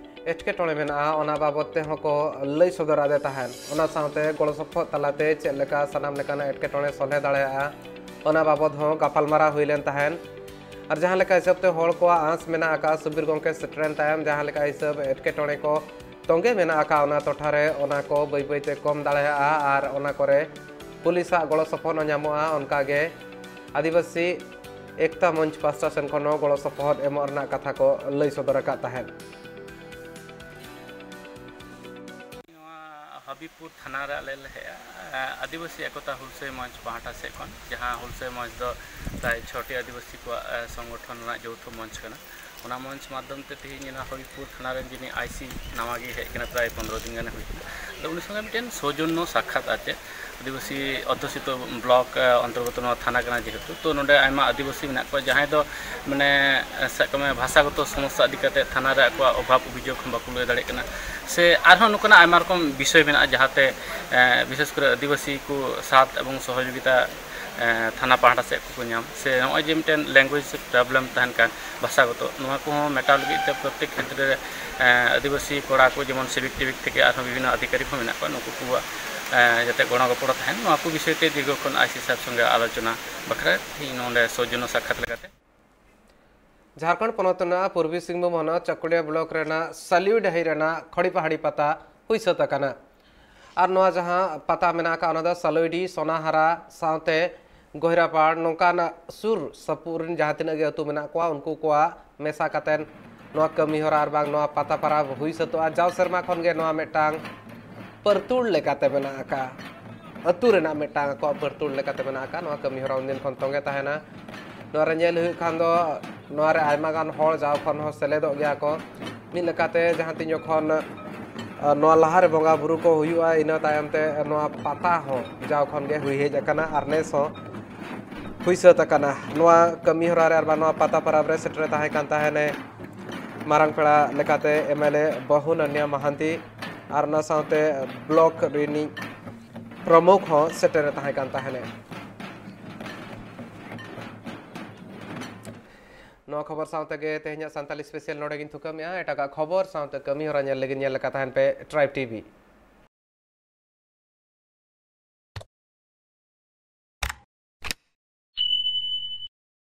ᱮᱴᱠᱮᱴᱚᱬᱮ ᱢᱮᱱᱟᱜᱼᱟ, ᱚᱱᱟ ᱵᱟᱵᱚᱫ ᱛᱮᱦᱚᱸ ᱠᱚ ᱞᱟᱹᱭ ᱥᱚᱫᱚᱨ ᱟᱫᱮ ᱛᱟᱦᱮᱸᱫ᱾ ᱚᱱᱟ ᱥᱟᱶᱛᱮ ᱜᱚᱲᱚ ᱥᱚᱯᱚᱦᱚᱫ ᱛᱟᱞᱟᱛᱮ ᱪᱮᱫ ᱞᱮᱠᱟ ᱥᱟᱱᱟᱢ ᱞᱮᱠᱟᱱᱟᱜ ᱮᱴᱠᱮᱴᱚᱬᱮ ᱥᱚᱞᱦᱮ ᱫᱟᱲᱮᱭᱟᱜᱼᱟ, ᱚᱱᱟ ᱵᱟᱵᱚᱫ ᱦᱚᱸ ᱜᱟᱯᱟᱞᱢᱟᱨᱟᱣ ᱦᱩᱭ ᱞᱮᱱ ᱛᱟᱦᱮᱸᱫ᱾ ᱟᱨ ᱡᱟᱦᱟᱸ ᱞᱮᱠᱟ ᱦᱤᱥᱟᱹᱵ ᱛᱮ ᱦᱚᱲ ᱠᱚᱣᱟᱜ ᱟᱸᱥ ᱢᱮᱱᱟᱜ ᱟᱠᱟᱫ, ᱥᱩᱵᱤᱨ ᱜᱚᱢᱠᱮ ᱥᱮᱴᱮᱨᱮᱱ ᱛᱟᱭᱚᱢ ᱡᱟᱦᱟᱸ ᱞᱮᱠᱟ ᱦᱤᱥᱟᱹᱵ ᱮᱴᱠᱮᱴᱚᱬᱮ ᱠᱚ ᱛᱚᱸᱜᱮ ᱢᱮᱱᱟᱜ ᱟᱠᱟᱫ ᱚᱱᱟ ᱴᱚᱴᱷᱟ ᱨᱮ, ᱚᱱᱟ ᱠᱚ ᱵᱟᱹᱭ ᱵᱟᱹᱭ ᱛᱮ ᱠᱚᱢ ᱫᱟᱲᱮᱭᱟᱜᱼᱟ ᱟᱨ ᱚᱱᱟ ᱠᱚᱨᱮ ᱯᱩᱞᱤᱥᱟᱜ ᱜᱚᱲᱚ ᱥᱚᱯᱚᱦᱚᱫ ᱦᱚᱸ ᱧᱟᱢᱚᱜᱼᱟ᱾ ᱚᱱᱠᱟᱜᱮ ᱟᱹᱫᱤᱵᱟᱹᱥᱤ ᱮᱠᱛᱟ ᱢᱚᱧᱪ ᱯᱟᱦᱴᱟ ᱥᱮᱱ ᱠᱷᱚᱱ ᱦᱚᱸ ᱜᱚᱲᱚ ᱥᱚᱯᱚᱦᱚᱫ ᱮᱢᱚᱜ ᱨᱮᱱᱟᱜ ᱠᱟᱛᱷᱟ ᱠᱚ ᱞᱟᱹᱭ ᱥᱚᱫᱚᱨ ᱟᱠᱟᱫ ᱛᱟᱦᱮᱸᱫ᱾ ᱱᱚᱣᱟ ᱦᱟᱵᱤᱵᱽᱯᱩᱨ ᱛᱷᱟᱱᱟ ᱨᱮ ᱟᱞᱮ ᱞᱮ ᱦᱮᱡᱼᱟ, ᱟᱹᱫᱤᱵᱟᱹᱥᱤ ᱮᱠᱚᱛᱟ ᱦᱩᱞᱥᱟᱹᱭ ᱢᱚᱧᱪ ᱯᱟᱦᱴᱟ ᱥᱮᱫ ᱠᱷᱚᱱ, ᱡᱟᱦᱟᱸ ᱦᱩᱞᱥᱟᱹᱭ ᱢᱚᱧᱪ ᱫᱚ ᱯᱨᱟᱭ ᱪᱷᱚᱴᱤ ᱟᱹᱫᱤᱵᱟᱹᱥᱤ ᱠᱚᱣᱟᱜ ᱥᱚᱝᱜᱚᱴᱷᱚᱱ ᱨᱮᱱᱟᱜ ᱡᱳᱣᱛᱷᱚ ᱢᱚᱧᱪ ᱠᱟᱱᱟ᱾ ᱚᱱᱟ ᱢᱚᱧᱪ ᱢᱟᱫᱽᱫᱷᱚᱢ ᱛᱮ ᱛᱮᱦᱮᱧ ᱚᱱᱟ ᱦᱚᱵᱤᱵᱽᱯᱩᱨ ᱛᱷᱟᱱᱟ ᱨᱮᱱ ᱡᱤᱱᱤ ᱟᱭᱥᱤ ᱱᱟᱣᱟ ᱜᱮ ᱦᱮᱡ ᱠᱟᱱᱟ, ᱯᱨᱟᱭ ᱯᱚᱱᱨᱚ ᱫᱤᱱ ᱜᱟᱱᱮ ᱦᱩᱭ ᱠᱟᱱᱟ᱾ ᱟᱫᱚ ᱩᱱᱤ ᱥᱚᱸᱜᱮ ᱢᱤᱫᱴᱮᱱ ᱥᱳᱣᱡᱚᱱᱱᱚ ᱥᱟᱠᱠᱷᱟᱛ, ᱟᱨ ᱪᱮᱫ ᱟᱹᱫᱤᱵᱟᱹᱥᱤ ᱚᱫᱽᱫᱷᱚᱥᱤᱛᱚ ᱵᱞᱚᱠ ᱚᱱᱛᱚᱨᱜᱚᱛᱚ ᱱᱚᱣᱟ ᱛᱷᱟᱱᱟ ᱠᱟᱱᱟ, ᱡᱮᱦᱮᱛᱩ ᱛᱚ ᱱᱚᱰᱮ ᱟᱭᱢᱟ ᱟᱹᱫᱤᱵᱟᱹᱥᱤ ᱢᱮᱱᱟᱜ ᱠᱚᱣᱟ ᱡᱟᱦᱟᱸᱭ ᱫᱚ ᱢᱟᱱᱮ ᱥᱟᱵ ᱠᱟᱜ ᱢᱮ ᱵᱷᱟᱥᱟᱜᱚᱛᱚ ᱥᱚᱢᱚᱥᱥᱟ ᱤᱫᱤ ᱠᱟᱛᱮ ᱛᱷᱟᱱᱟ ᱨᱮ ᱟᱠᱚᱣᱟᱜ ᱚᱵᱷᱟᱵᱽ ᱚᱵᱷᱤᱡᱳᱜᱽ ᱦᱚᱸ ᱵᱟᱠᱚ ᱞᱟᱹᱭ ᱫᱟᱲᱮᱭᱟᱜ ᱠᱟᱱᱟ, ᱥᱮ ᱟᱨᱦᱚᱸ ᱱᱚᱝᱠᱟᱱᱟᱜ ᱟᱭᱢᱟ ᱨᱚᱠᱚᱢ ᱵᱤᱥᱚᱭ ᱢᱮᱱᱟᱜᱼᱟ ᱡᱟᱦᱟᱸᱛᱮ ᱵᱤᱥᱮᱥ ᱠᱚᱨᱮ ᱟᱹᱫᱤᱵᱟᱹᱥᱤ ᱠᱚ ᱥᱟᱛ ᱮᱵᱚᱝ ᱥᱚᱦᱚᱡᱳᱜᱤᱛᱟ ᱛᱷᱟᱱᱟ ᱯᱟᱦᱴᱟ ᱥᱮᱫ ᱠᱷᱚᱱ ᱠᱚ ᱧᱟᱢ, ᱥᱮ ᱱᱚᱜᱼᱚᱭ ᱡᱮ ᱢᱤᱫᱴᱮᱱ ᱞᱮᱝᱜᱩᱭᱮᱡᱽ ᱯᱨᱚᱵᱞᱮᱢ ᱛᱟᱦᱮᱱ ᱠᱟᱱ ᱵᱷᱟᱥᱟᱜᱚᱛᱚ, ᱱᱚᱣᱟ ᱠᱚᱦᱚᱸ ᱢᱮᱴᱟᱣ ᱞᱟᱹᱜᱤᱫ ᱛᱮ ᱯᱨᱚᱛᱮᱠ ᱠᱷᱮᱛᱨᱮ ᱨᱮ ᱟᱹᱫᱤᱵᱟᱹᱥᱤ ᱠᱚᱲᱟ ᱠᱚ ᱡᱮᱢᱚᱱ ᱥᱤᱵᱤᱠ ᱴᱤᱵᱤᱠ ᱛᱷᱮᱠᱮ ᱟᱨᱦᱚᱸ ᱵᱤᱵᱷᱤᱱᱱᱚ ᱟᱫᱷᱤᱠᱟᱨᱤᱠ ᱦᱚᱸ ᱢᱮᱱᱟᱜ ᱠᱚᱣᱟ, ᱱᱩᱠᱩ ᱠᱚᱣᱟᱜ ᱡᱟᱛᱮ ᱜᱚᱲᱚ ᱜᱚᱯᱚᱲᱚ ᱛᱟᱦᱮᱱ, ᱱᱚᱣᱟ ᱠᱚ ᱵᱤᱥᱚᱭ ᱛᱮ ᱫᱤᱨᱜᱷᱚᱠᱷᱚᱱ ᱟᱭᱥᱤ ᱥᱟᱦᱮᱵᱽ ᱥᱚᱸᱜᱮ ᱟᱞᱳᱪᱚᱱᱟ ᱵᱟᱠᱷᱨᱟ ᱛᱮᱦᱮᱧ ᱱᱚᱰᱮ ᱥᱳᱣᱡᱚᱱᱱᱚ ᱥᱟᱠᱠᱷᱟᱛ ᱞᱮᱠᱟᱛᱮ᱾ ᱡᱷᱟᱲᱠᱷᱚᱸᱰ ᱯᱚᱱᱚᱛ ᱨᱮᱱᱟᱜ ᱯᱩᱨᱵᱤ ᱥᱤᱝᱵᱷᱩᱢ ᱦᱚᱱᱚᱛ ᱪᱟᱠᱩᱞᱤᱭᱟᱹ ᱵᱞᱚᱠ ᱨᱮᱱᱟᱜ ᱥᱟᱞᱤᱭᱩ ᱰᱟᱹᱦᱤ ᱨᱮᱱᱟᱜ ᱠᱷᱚᱲᱤᱯᱟᱦᱟᱲᱤ ᱯᱟᱛᱟ ᱦᱩᱭ ᱥᱟᱹᱛ ᱟᱠᱟᱱᱟ᱾ ᱟᱨ ᱱᱚᱣᱟ ᱡᱟᱦᱟᱸ ᱯᱟᱛᱟ ᱢᱮᱱᱟᱜ ᱟᱠᱟᱫ, ᱚᱱᱟ ᱫᱚ ᱥᱟᱞᱩᱭᱰᱤ, ᱥᱚᱱᱟᱦᱟᱨᱟ ᱥᱟᱶᱛᱮ ᱜᱚᱦᱤᱨᱟᱯᱟᱲ ᱱᱚᱝᱠᱟᱱᱟᱜ ᱥᱩᱨ ᱥᱩᱯᱩᱨ ᱨᱮᱱ ᱡᱟᱦᱟᱸ ᱛᱤᱱᱟᱹᱜ ᱜᱮ ᱟᱹᱛᱩ ᱢᱮᱱᱟᱜ ᱠᱚᱣᱟ, ᱩᱱᱠᱩ ᱠᱚᱣᱟᱜ ᱢᱮᱥᱟ ᱠᱟᱛᱮᱱ ᱱᱚᱣᱟ ᱠᱟᱹᱢᱤ ᱦᱚᱨᱟ ᱟᱨ ᱵᱟᱝ ᱱᱚᱣᱟ ᱯᱟᱛᱟ ᱯᱚᱨᱚᱵᱽ ᱦᱩᱭ ᱥᱟᱹᱛᱚᱜᱼᱟ᱾ ᱡᱟᱣ ᱥᱮᱨᱢᱟ ᱠᱷᱚᱱ ᱜᱮ ᱱᱚᱣᱟ ᱢᱤᱫᱴᱟᱝ ᱯᱟᱹᱨᱛᱩᱲ ᱞᱮᱠᱟᱛᱮ ᱢᱮᱱᱟᱜ ᱟᱠᱟᱫ, ᱟᱹᱛᱩ ᱨᱮᱱᱟᱜ ᱢᱤᱫᱴᱟᱝ ᱟᱠᱚᱣᱟᱜ ᱯᱟᱹᱨᱛᱩᱲ ᱞᱮᱠᱟᱛᱮ ᱢᱮᱱᱟᱜ ᱟᱠᱟᱫ᱾ ᱱᱚᱣᱟ ᱠᱟᱹᱢᱤ ᱦᱚᱨᱟ ᱩᱱᱫᱤᱱ ᱠᱷᱚᱱ ᱛᱚᱸᱜᱮ ᱛᱟᱦᱮᱱᱟ᱾ ᱱᱚᱣᱟ ᱨᱮ ᱧᱮᱞ ᱦᱩᱭᱩᱜ ᱠᱷᱟᱱ ᱫᱚ ᱱᱚᱣᱟ ᱨᱮ ᱟᱭᱢᱟ ᱜᱟᱱ ᱦᱚᱲ ᱡᱟᱣ ᱠᱷᱚᱱ ᱦᱚᱸ ᱥᱮᱞᱮᱫᱚᱜ ᱜᱮᱭᱟ ᱠᱚ᱾ ᱢᱤᱫ ᱞᱮᱠᱟᱛᱮ ᱡᱟᱦᱟᱸ ᱛᱤᱱ ᱡᱚᱠᱷᱚᱱ ᱱᱚᱣᱟ ᱞᱟᱦᱟᱨᱮ ᱵᱚᱸᱜᱟ ᱵᱩᱨᱩ ᱠᱚ ᱦᱩᱭᱩᱜᱼᱟ, ᱤᱱᱟᱹ ᱛᱟᱭᱚᱢ ᱛᱮ ᱱᱚᱣᱟ ᱯᱟᱛᱟ ᱦᱚᱸ ᱡᱟᱣ ᱠᱷᱚᱱ ᱜᱮ ᱦᱩᱭ ᱦᱮᱡ ᱟᱠᱟᱱᱟ ᱟᱨ ᱱᱮᱥ ᱦᱚᱸ ᱦᱩᱭ ᱥᱟᱹᱛ ᱟᱠᱟᱱᱟ᱾ ᱱᱚᱣᱟ ᱠᱟᱹᱢᱤ ᱦᱚᱨᱟ ᱨᱮ ᱟᱨ ᱵᱟᱝ ᱱᱚᱣᱟ ᱯᱟᱛᱟ ᱯᱚᱨᱚᱵᱽ ᱨᱮ ᱥᱮᱴᱮᱨ ᱛᱟᱦᱮᱸ ᱠᱟᱱ ᱛᱟᱦᱮᱱᱮ ᱢᱟᱨᱟᱝ ᱯᱮᱲᱟ ᱞᱮᱠᱟᱛᱮ ᱮᱢ ᱮᱞ ᱮ ᱵᱟᱹᱦᱩ ᱱᱟᱱᱭᱟ ᱢᱟᱦᱟᱱᱛᱤ ᱟᱨ ᱚᱱᱟ ᱥᱟᱶᱛᱮ ᱵᱞᱚᱠ ᱨᱤᱱᱤᱡ ᱯᱨᱚᱢᱩᱠᱷ ᱦᱚᱸ ᱥᱮᱴᱮᱨ ᱛᱟᱦᱮᱸ ᱠᱟᱱ ᱛᱟᱦᱮᱱᱮ᱾ ᱱᱚᱣᱟ ᱠᱷᱚᱵᱚᱨ ᱥᱟᱶᱛᱮ ᱜᱮ ᱛᱮᱦᱮᱧᱟᱜ ᱥᱟᱱᱛᱟᱞᱤ ᱥᱯᱮᱥᱟᱞ ᱱᱚᱰᱮ ᱜᱤᱧ ᱛᱷᱩᱠᱟᱹᱢᱮᱜᱼᱟ᱾ ᱮᱴᱟᱜᱟᱜ ᱠᱷᱚᱵᱚᱨ ᱥᱟᱶᱛᱮ ᱠᱟᱹᱢᱤ ᱦᱚᱨᱟ ᱧᱮᱞ ᱞᱟᱹᱜᱤᱫ ᱧᱮᱞ ᱞᱮᱠᱟ ᱛᱟᱦᱮᱱ ᱯᱮ ᱴᱨᱟᱭᱤᱵᱽ ᱴᱤ ᱵᱷᱤ᱾